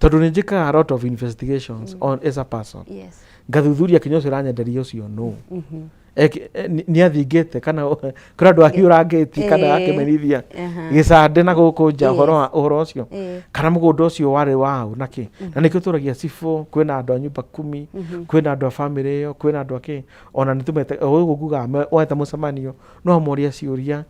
tondũ nĩ njĩkaga a lot of investigations on as a person Yes. ngathuthuria kinya ũcio ũranyenderia ũcio nũ nĩ athingĩte kana kũrĩ andũ ahiũrangĩtie kana Ĩĩ. akĩmenithia Aha. gĩcandĩ na gũkũ nja Yes. ũhoro ũcio Ĩĩ. kana mũgũnda ũcio warĩ waũ na kĩ na nĩkĩo tũragia cibũ kwĩna andũ a nyũmba kumi kwĩna andũ a bamĩrĩ ĩyo kwĩna andũ a kĩ ona nĩ tũmete gũkũ ngugaga weta mũcemanio no amoria ciũria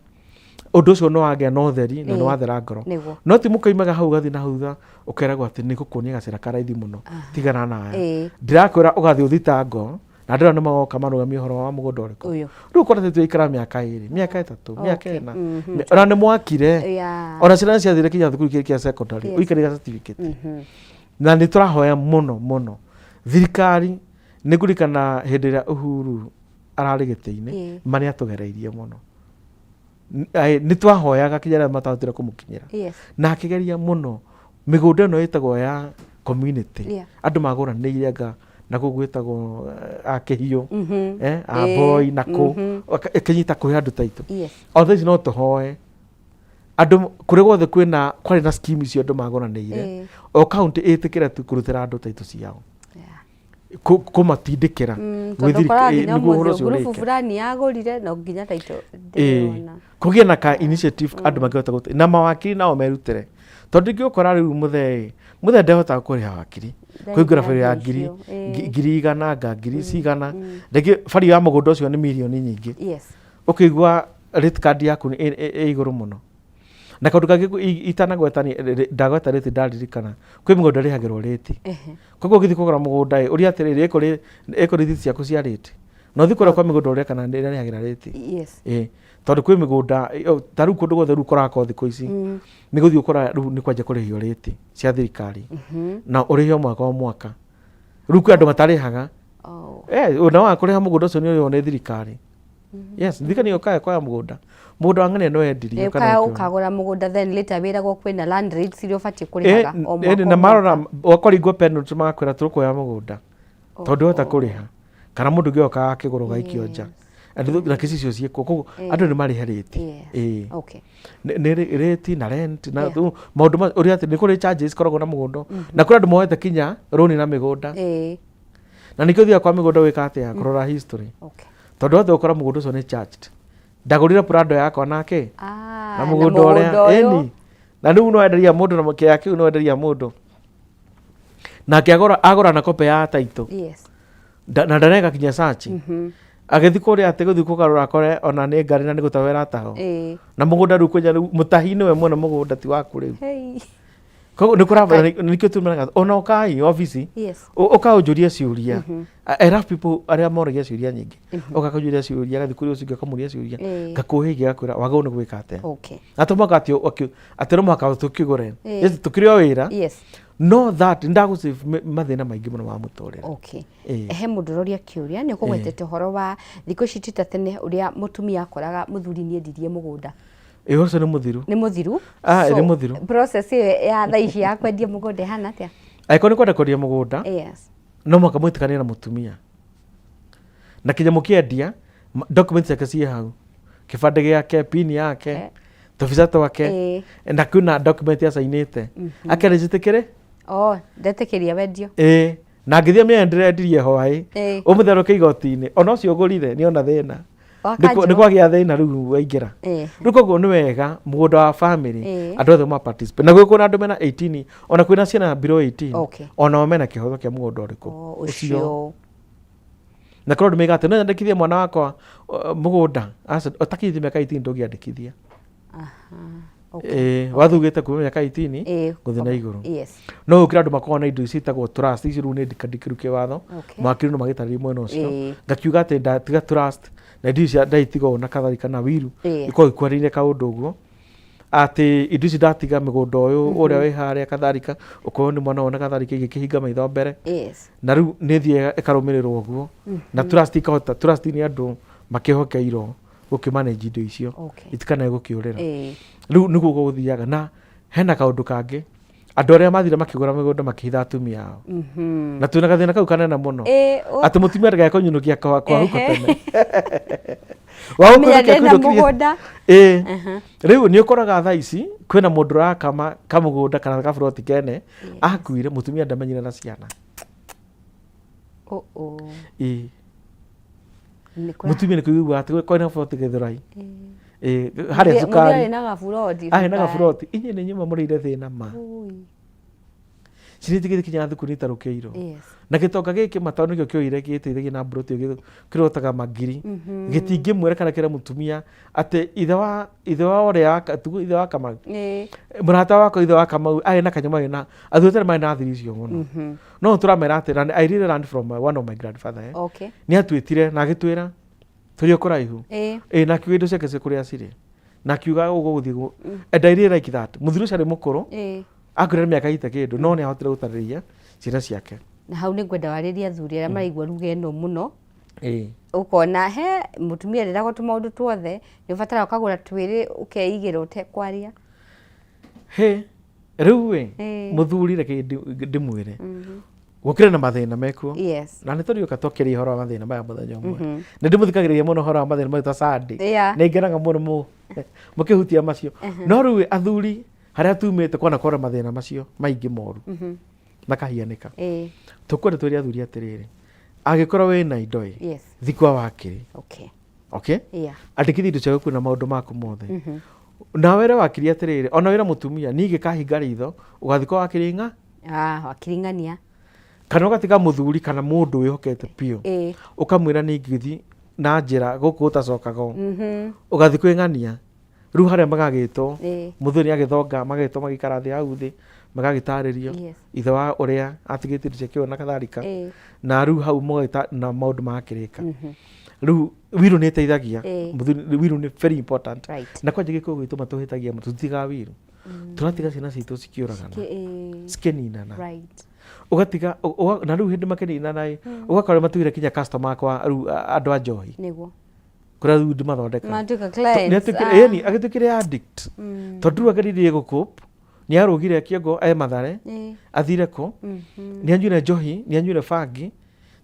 ũndũ ũcio no wagĩa na ũtheri na nĩ Ĩĩ. wathera ngoro Nĩguo. no ti mũkoimaga hau ũgathiĩ na hau thutha ũkeragwo atĩ nĩ gũkuonia gacĩra ka raithi mũno tigana nayo Ĩĩ. ndĩrakwĩra ũgathiĩ ũthitango na andũ aya nĩ magoka marũgamie ũhoro wa mũgũnda ũrĩkũ Ũyũ. rĩu ũkora atĩ twaikara mĩaka ĩrĩ mĩaka ĩtatũ mĩaka Okay. ĩna ona nĩ mwakire Yeah. ona ciana ciathire kinya thukuru kĩrĩa kĩa secondary Yes. ũikarĩra certificate na nĩ tũrahoya mũno mũno thirikari nĩ ngũririkana hĩndĩ ĩrĩa Uhuru ararĩ gĩtĩ-inĩ Ĩĩ. ma nĩ atũgereirie mũno Nĩ twahoyaga kinya arĩa matahotire kũmũkinyĩra Yes. na akĩgeria mũno mĩgũnda ĩno ĩtagwo ya community Yeah. andũ magũranĩire anga na kũu gwĩtagwo akĩhiũ Ĩĩ. aboi na kũ ĩkĩnyita kũhe andũ taitũ Yes. o thaa ici no tũhoe andũ kũrĩa guothe kwĩna kwarĩ na scheme icio andũ magũranĩire Ĩĩ. o county ĩtĩkĩre tu kũrutĩra andũ taitũ ciao Yeah. Kũmatindĩkĩra Mm, gwĩ tondũ ũkoraga nginya nĩguo ũhoro ũmũthĩ ũcio ngurubu ũrĩke. fulani yagũrire no nginya taitũ Ĩĩ. ndĩrona. Kũgĩe na ka initiative andũ mangĩhota gũte na mawakiri nao merutĩre tondũ ingĩũkora rĩu mũthee mũthee ndehotaga kũrĩha wakiri Ndarĩ kũingĩra na bari ya mbia ngiri icio, ĩĩ. 100,000 nga ngiri cigana rĩngĩ bari ya mũgũnda ũcio nĩ mirioni nyingĩ Yes. ũkĩigua rate card yaku nĩ ĩ igũrũ mũno na kaũndũ kangĩ itanagweta ndagweta rate ndaririkana kwĩ mĩgũnda ĩrĩhagĩrwo rate koguo ũgĩthiĩ kũgũra mũgũnda ĩ ũria atĩrĩrĩ ĩkũ rĩthiti ciaku cia rate na ũthiĩ kũrĩa kwa mĩgũnda ũrĩa kana nĩ ĩrarĩhagĩra rate Yes. Ĩ tondũ kwĩ mĩgũnda ta rĩu kũndũ guothe rĩu kũrakwo thikũ ici nĩ gũthiĩ ũkora rĩu nĩ kwanjia kũrĩhio rate cia thirikari na ũrĩhio mwaka o mwaka rĩu kwĩ andũ matarĩhaga Oh. Eh, na wa kũrĩha mũgũnda ũcio nĩ ũrĩhwo nĩ thirikari yes thirikari nĩyo ũkaya koya mũgũnda mũgũnda wa ng'ania no wendirio Ĩ, kana ũkaya ũkĩona. ũkagũra mũgũnda then later wĩragwo kwĩna land rates iria ũbatiĩ kũrĩhaga o mwaka ĩni na o marora mwaka. wakoringwo penalty magakwĩra tũrũkuoya mũgũnda tondũ wahota kũrĩha kana mũndũ ũngĩ oka akĩgũra ũgaikio nja Andũ na kesi icio ciĩkuo koguo andũ nĩ marĩhe rĩti Yes. Ĩĩ. Okay. Nĩ rĩti na rent na Yeah. rĩu maũndũ ũrĩa atĩ nĩ kũrĩ charges ikoragwo na mũgũnda na kũrĩ andũ moete kinya rũni na mĩgũnda Ĩĩ. na nĩkĩo ũthiaga kwa mĩgũnda gwĩka atĩa kũrora history Okay. tondũ wothe ũkora mũgũnda ũcio nĩ charged ndagũrire prado yakwa nake Ah, na mũgũnda ũrĩa ũyũ. ĩni na rĩu no enderia mũndũ na kĩaya kĩu no enderia mũndũ nake agũra agũra na kope ya taitũ Yes. Na ndareka kinya search agĩthiĩ kũrĩa atĩ gũthiĩ kũgarũra akore ona nĩ ngari na nĩ gũtahwo ĩratahwo Ĩĩ. na mũgũnda rĩu kwĩnya rĩu mũtahi nĩwe mwene mũgũnda ti waku rĩu Hey. koguo nĩ kũrabata nĩkĩo tumeraga ona ũkai obici Yes. ũkaũnjũria ciũria I love people arĩa moragia ciũria nyingĩ ũgakũnjũria ciũria agathiĩ kũrĩ ũcio ũngĩ akamũria ciũria ngakũhĩgia ngakwĩra wagĩrĩirwo nĩ gwĩka atĩa Okay. na to mũhaka atĩ atĩ no mũhaka tũkĩgũre Ĩĩ. yes tũkĩrĩ o wĩra Yes. no that ndagũsave mathĩna maingĩ mũno ma mũtũrĩre Okay. Ĩĩ. He mũndũ ũroria kĩũria nĩ ũkũgwetete ũhoro wa thikũ ici ti ta tene ũrĩa mũtumia akoraga mũthuri nĩ endirie mũgũnda Ĩĩ ũcio nĩ mũthiru nĩ mũthiru Ah, So, nĩ mũthiru. process ĩyo ya thaa ici ya kwendia mũgũnda ĩhana atĩa angĩkorwo nĩ kwenda kwendia mũgũnda yes no mũhaka mwĩtĩkanie na mũtumia na kinya mũkĩendia Document ciake ciĩ hau, kĩbandĩ gĩake, pin yake, tũbica twake, na kwĩna document acainĩte akera njĩtĩkĩre. Oh, ndetĩkĩria wendio. Ĩĩ, na ngĩthiĩ mĩendere endirie hwaĩ. Ũmũthĩ arũke igoti-inĩ, ona ũcio ũgũrire nĩ ona thĩna. Wakanjũ. Nĩ kwagĩa thĩna rĩu waingĩra. Rĩu koguo nĩ wega mũgũnda wa family andũ othe ma participate, na gwĩ na andũ mena 18, ona kwĩna ciana below 18, onao mena kĩhoto kĩa mũgũnda ũrĩkũ? Oh, ũcio. Na korwo ndũmĩga atĩ no nyandĩkithie mwana wakwa mũgũnda. Aca, ũtakinyĩtie mĩaka 18 ndũngĩandĩkithia. Okay. Ĩĩ, wathugĩte kuma mĩaka 18 gũthiĩ na igũrũ. No gũkĩra andũ makoragwo na indo ici ciĩtagwo trust, ici rĩu nĩ ndikandikĩru kĩwatho. Mawakiri no magĩtarĩrie mwena ũcio. Ngakiuga atĩ ndatiga trust na indo ici ndaitiga ũũ na kadhalika na wiru ikorwo ikwarĩire kaũndũ ũguo atĩ indo ici ndatiga mĩgũnda ũyũ ũrĩa wĩ harĩa kadhalika, ũkorwo nĩ mwana ũyũ na kadhalika, igĩkĩhinga maitho mbere. Na rĩu nĩ thiĩ ĩkarũmĩrĩrwo ũguo na trust ikahota, trust nĩ andũ makĩhokeirwo gũkĩmanage indo icio itikanae gũkĩũrĩra. Rĩu nĩguo gũgũthiaga. Na hena kaũndũ kangĩ, andũ arĩa mathire makĩgũra mĩgũnda makĩhitha atumia ao, na twĩna gathĩna kau kanene mũno atĩ mũtumia ndagae kũnyunukia kwahuko tene. Amenya ndĩna mũgũnda. Ĩĩ, rĩu nĩ ũkoraga thaa ici kwĩna mũndũ ũrakama kamũgũnda kana gaburoti kene akuire, mũtumia ndamenyire na ciana. Oh, oh. Ĩĩ. Nĩ kũra- Mũtumia nĩ kũigua atĩ kwĩna buroti Gĩthũrai. Ĩĩ, harĩa Mũthĩ cukari arĩ na gaburoti. Arĩ na cukari. gaburoti, inyuĩ nĩ nyuma mũrĩire thĩna ma. Ui. Ciana itigĩte kinya thukuru nĩ itarũkĩirwo. Na gĩtonga gĩkĩ matao nĩkĩo kĩoire gĩteithagia na mburoti ĩyo kĩrotaga mangiri. Gĩtingĩmwĩra kana kĩre mũtumia atĩ ithe wa ũrĩa tuge ithe wa Kamau. Mũrata wakwa ithe wa Kamau arĩ na kanyamũ arĩ na athuri tene marĩ na thiri icio mũno. No tũramera atĩ na I really learned from one of my grandfather. Nĩ atwĩtire na agĩtwĩra tũrĩ o kũraihu. Ĩĩ, na akiuga indo ciake ciĩ kũrĩa cirĩ. Na akiuga ũguo gũthiĩ and I really like that. Mũthuri ũcio arĩ mũkũrũ. Akuire mĩaka ite kĩndũ, no nĩ ahotire gũtarĩria ciana ciake. Na hau nĩ ngwenda warĩrie athuri arĩa maraigua ruga ĩno mũno. Ũkona he mũtumia rĩragwo tũmaũndũ tuothe, nĩ ũbataraga ũkagũra twĩrĩ ũkeigĩra ũtekwaria. He rĩu ĩ, mũthuri reke ndĩmwĩre gũkĩrĩ na mathĩna mekuo. Na nĩ tũrĩũka twakĩria ũhoro wa mathĩna maya mũthenya ũmwe. Nĩ ndĩmũthikagĩrĩria mũno ũhoro wa mathĩna maya ta Sunday. Nĩ ngenaga mũno mũkĩhutia macio. No rĩu athuri harĩa tumĩte kwanakorwo na mathĩna macio maingĩ moru makahianĩka. Tũkwenda twĩre athuri atĩrĩrĩ, angĩkorwo wĩna indo ĩ, thiĩ kwa wakiri. Okay? Andĩkithia indo ciaku na maũndũ maku mothe. Na wĩre wakiri atĩrĩrĩ, ona wĩra mũtumia, niĩ ingĩkahinga ritho, ũgathiĩ kwa wakiri ng'a? Ah, wakiri ng'ania. Kana ũgatiga mũthuri kana mũndũ wĩhokete biũ. Ũkamwĩra nĩ ingĩthiĩ na njĩra gũkũ gũtacokagwo. Ũgathiĩ kwĩ ng'ania. Rĩu harĩa magagĩtwo, mũthuri nĩ agĩthonga, magagĩtwo magĩikara thĩ hau thĩ, magagĩtarĩrio ithe wa ũrĩa atigĩte indo ciake na kadhalika. Na rĩu hau mũgagĩta na maũndũ magakĩrĩka. Rĩu wiru nĩ ĩteithagia. Mũthuri, wiru nĩ very important. Na kwanja gĩkũyũ gitũ matũhĩtagia mũno, tũtitigaga wiru. Tũratiga ciana citũ cikĩũragana. Cikĩninana. Ũgatiga, na rĩu hĩndĩ makĩninana ĩ, ũgakora matigire kinya customer akwa rĩu andũ a njohi. Kũrĩa rĩu ndĩmathondeka. Matuĩka clients, Nĩ atuĩkire, ĩni, agĩtuĩkire addict. Tondũ rĩu ageririe gũcope, nĩ arũgire kĩongo e Mathare, athire kũ, nĩ anyuire njohi, nĩ anyuire bangi,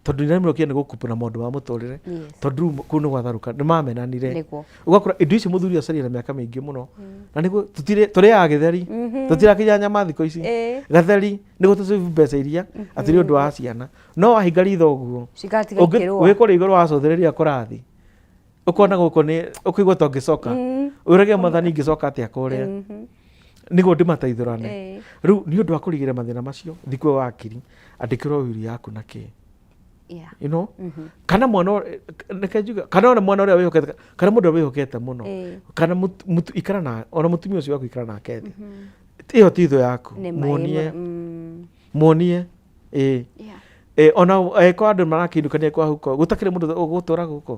tondũ nĩ aremirwo kinya nĩ gũcope na maũndũ ma mũtũrĩre. Tondũ rĩu kũu nĩ gwatharũka, nĩ mamenanire. Ũgakora indo icio mũthuri acaria na mĩaka mĩingĩ mũno. Na nĩguo tũrĩaga gĩtheri, tũtirakinya nyama thikũ ici. Gatheri nĩguo tũsave mbeca iria atĩ nĩ ũndũ wa ciana. No wahinga ritho ũguo, Cigatiga ikĩrũa. wĩ kũrĩa igũrũ wacũthĩrĩria kũrathi, ũkona gũkũ nĩ ũkũigua ta ũngĩcoka. Ũrage Mwathani ingĩcoka atĩa kũrĩa. Nĩguo ndĩmateithũrane. Rĩu nĩ ũndũ wa kũrigĩrĩria mathĩna macio, thiĩ kwĩ wakiri, andĩkĩrwo wiri yaku na kĩ. You know? Kana mwana reke njuge, kana ona mwana ũrĩa wĩhokete, kana mũndũ ũrĩa wĩhokete mũno. Kana ikara na, ona mũtumia ũcio waku ikara nake thĩ. Ĩyo ti thũ yaku. Nĩ ma, Muonie. Muonie. Ĩĩ. Ĩĩ, ona angĩkorwo andũ marakĩinũkania kwa huko, gũtakĩrĩ mũndũ ũgũtũra gũkũ.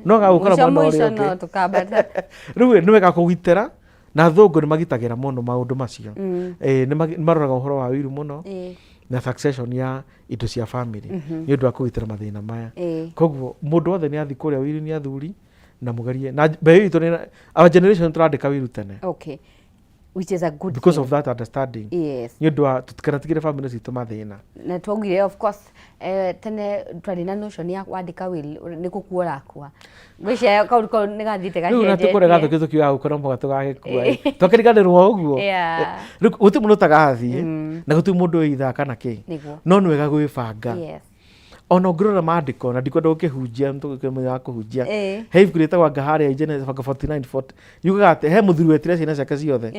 No gagũkora Mũico mwena ũrĩa mũico ũngĩ. no tũkambata. Rĩu nĩ wega kũgitĩra, na athũngũ nĩ magitagĩra mũno maũndũ macio. Ĩĩ, nĩ maroraga ũhoro wa ũiru mũno na succession ya indo cia family nĩ ũndũ wa kũgitĩra mathĩna maya. Koguo mũndũ wothe nĩ athiĩ kũrĩa ũiru nĩ athuri na mũgerie. Na mbeũ itũ nĩ, our generation tũrandĩka ũiru tene. Which is a good because thing. Of that understanding. Nĩ ũndũ wa tũtikanatigĩre family citũ mathĩna. Na twaugire, of course, tene twarĩ na notion ya wandĩka will nĩ gũkua ũrakua. Ngwĩciria kaũndũ kau nĩ gathiĩte Rĩu na tũkũrĩa gacenjetie. gathuki tũkiuga gũkũ no mũhaka tũgagĩkua ĩ. Twakĩriganĩrwo ũguo. Rĩu gũtirĩ mũndũ ũtagathiĩ na gũtirĩ mũndũ wĩ ithaa kana kĩ. No nĩ wega gwĩbanga. Ona ũngĩrora maandĩko, na ndikwenda gũkĩhunjia, nĩtũgĩkĩra wa kũhunjia, he ibuku rĩtagwo anga harĩa Genesis anga 49:40, yugaga atĩ he mũthuri wetire ciana ciake ciothe,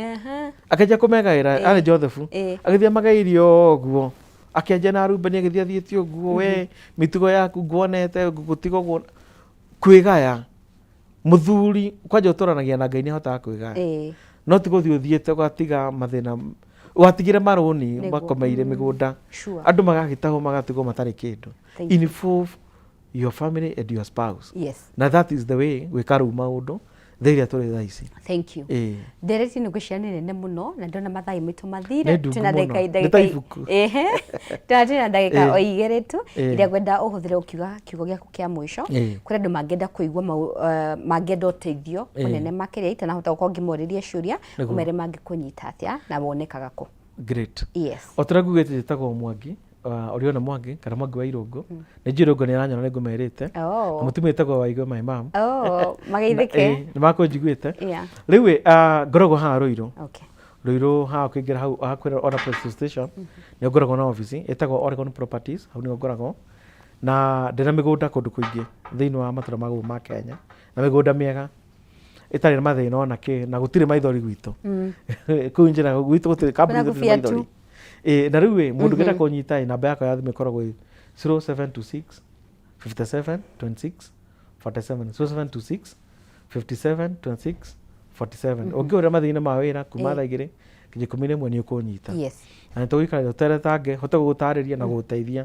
akĩanjia kũmegaĩra. Arĩ Joseph, agĩthiĩ amagaĩire ũguo, akĩanjia na Rubeni, agĩthiĩ athiĩte ũguo, we mĩtugo yaku nguonete ngũgũtiga ũguo. Kwĩgaya, mũthuri kwanja ũtũranagia na Ngai nĩ ahotaga kwĩgaya, no ti gũthiĩ ũthiĩte ũgatiga mathĩna, watigire marũni makomeire mĩgũnda, andũ magagĩtahwo, magatigwo matarĩ kĩndũ. Thank Involve your family and your spouse. Na that is the way gwĩka rĩu maũndũ thĩ ĩrĩa tũrĩ thaa ici. Thank you. Ndereti nĩ ngwĩciria nĩ nene mũno na ndona mathaa maitũ mathire. Nĩ ndungu Twĩna mũno. ndagĩka Nĩ ta ndagĩka ibuku. Ehe. Twĩna ndagĩka o igĩrĩ tu iria ngwenda ũhũthĩre ũkiuga kiugo gĩaku kĩa mũico kũrĩ andũ mangĩenda kũigua mangĩenda ũteithio mũnene makĩria itanahota gũkorwo ngĩmorĩria ciũria. Ũmere mangĩkũnyita atĩa na wonekaga kũ? Great. Yes. O ta ũrĩa ngugĩte, njĩtagwo Mwangi, ũrĩona Mwangi kana Mwangi wa Irũngũ, nĩ njũĩ Irũngũ nĩ aranyona, nĩ ngũmerĩte. Na mũtumia wĩtagwo Waigwe, my mom. Oh, mageithĩke. Nĩ makũnjiguĩte. Rĩu ĩ, ngoragwo haha Rũirũ. Rũirũ haha ũkĩingĩra hau hakuhĩ ona petrol station, nĩ ngoragwo na obici ĩtagwo Oregon Properties. Hau nĩho ngoragwo na ndĩna mĩgũnda kũndũ kũingĩ thĩinĩ wa matũra ma gũkũ ma Kenya, na mĩgũnda mĩega ĩtarĩ na mathĩna ona kĩ, na gũtirĩ maithori gwitũ kũu njĩra gwitũ, gũtirĩ kambuni, Kwĩna gũtirĩ kũbia tu. maithori. Ĩ, na rĩu ĩ, mũndũ ũngĩenda kũnyita ĩ, namba yakwa ya thimũ ĩkoragwo ĩ 0726 57 26 47, 0726 57 26 47. Ũngĩhũrĩra mathĩna ma wĩra kuma thaa 2 nginya 11 nĩ ũkũnyita. Na nĩ tũgũikara tũteretange hote gũgũtarĩria na gũgũteithia,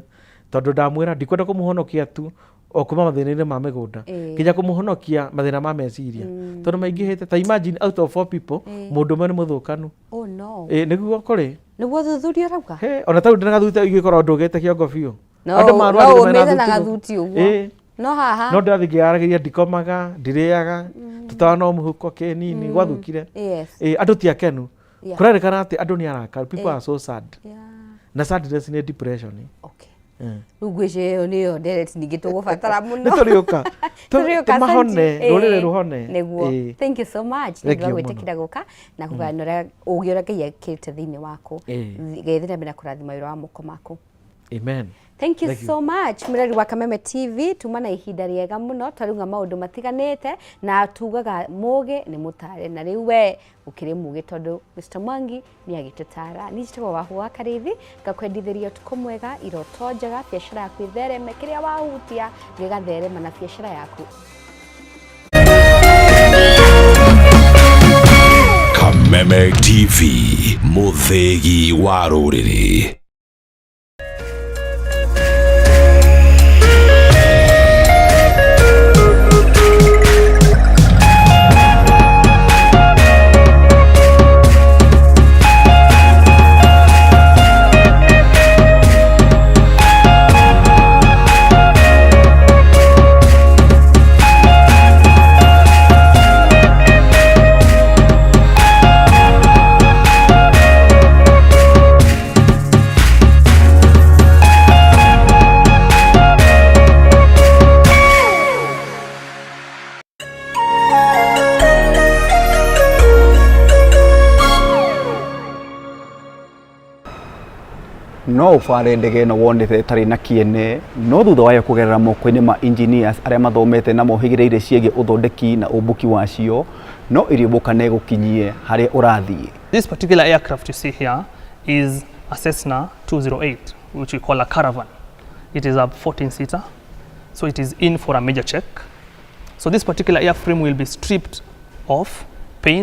tondũ ndamwĩra ndikwenda kũmũhonokia tu o kuma mathĩna-inĩ ma mĩgũnda, nginya kũmũhonokia mathĩna ma meciria, tondũ maingĩhĩte. Ta imagine, out of four people, mũndũ ũmwe nĩ mũthũkanu. Oh no. Ĩ, nĩguo kũrĩ. Nĩguo thuthuria ũrauga? He, ona tau ndĩna gathuti, ingĩkorwo ndũgĩte kĩongo biũ. No Andũ no marwarire mena ũmĩte na thuti. gathuti ũguo. No haha. No ndĩrathiĩ ngĩyaragĩria, ndikomaga, ndirĩaga, tũtawa no mũhuko kĩnini gwathũkire. Ĩ, andũ ti akenu. Kũrerĩkana atĩ andũ nĩ arakaru, people are so sad, na sadness nĩ depression. Rĩu ngwĩciria ĩyo nĩyo ndereti ningĩ tũgũbatara mũno. Nĩ tũrĩũka. Tũrĩũka, Tũmahone, asante. rũrĩrĩ rũhone. Nĩguo. Thank you so much nĩ Thank ũndũ wa you mũno. gwĩtĩkĩra gũka na kũgayana ũrĩa ũgĩ ũrĩa Ngai ekĩrĩte thĩinĩ waku. Ngai thiĩ na mbere na kũrathima wĩra wa moko maku. Amen. Thank you Thank you. so much, mũrori wa Kameme TV. Tuma na ihinda rĩega mũno, twarauga maũndũ matiganĩte na tugaga mũgĩ nĩ mũtare, na rĩu we ũkĩrĩ mũgĩ tondũ Mr Mwangi nĩ agĩtũtara. Niĩ njĩtagwo Wahu wa Karĩithi, ngakwendithĩria ũtukũ mwega, iroto njega, biacara yaku ĩthereme, kĩrĩa wahutia gĩgatherema na biacara yaku. Kameme TV, mũthĩgi wa rũrĩrĩ. No ũbare ndege ĩno wonete ĩtarĩ na kĩene, no thutha wayo kũgerera moko-inĩ ma engineers arĩa mathomete na mohĩgĩrĩire ciĩgiĩ ũthondeki na ũmbũki wacio, no ĩrĩũmbũka na ĩgũkinyie harĩa ũrathiĩ. This particular aircraft you see here is a Cessna 208, which we call a Caravan. It is a 14-seater, so it is in for a major check. So this particular airframe will be stripped off.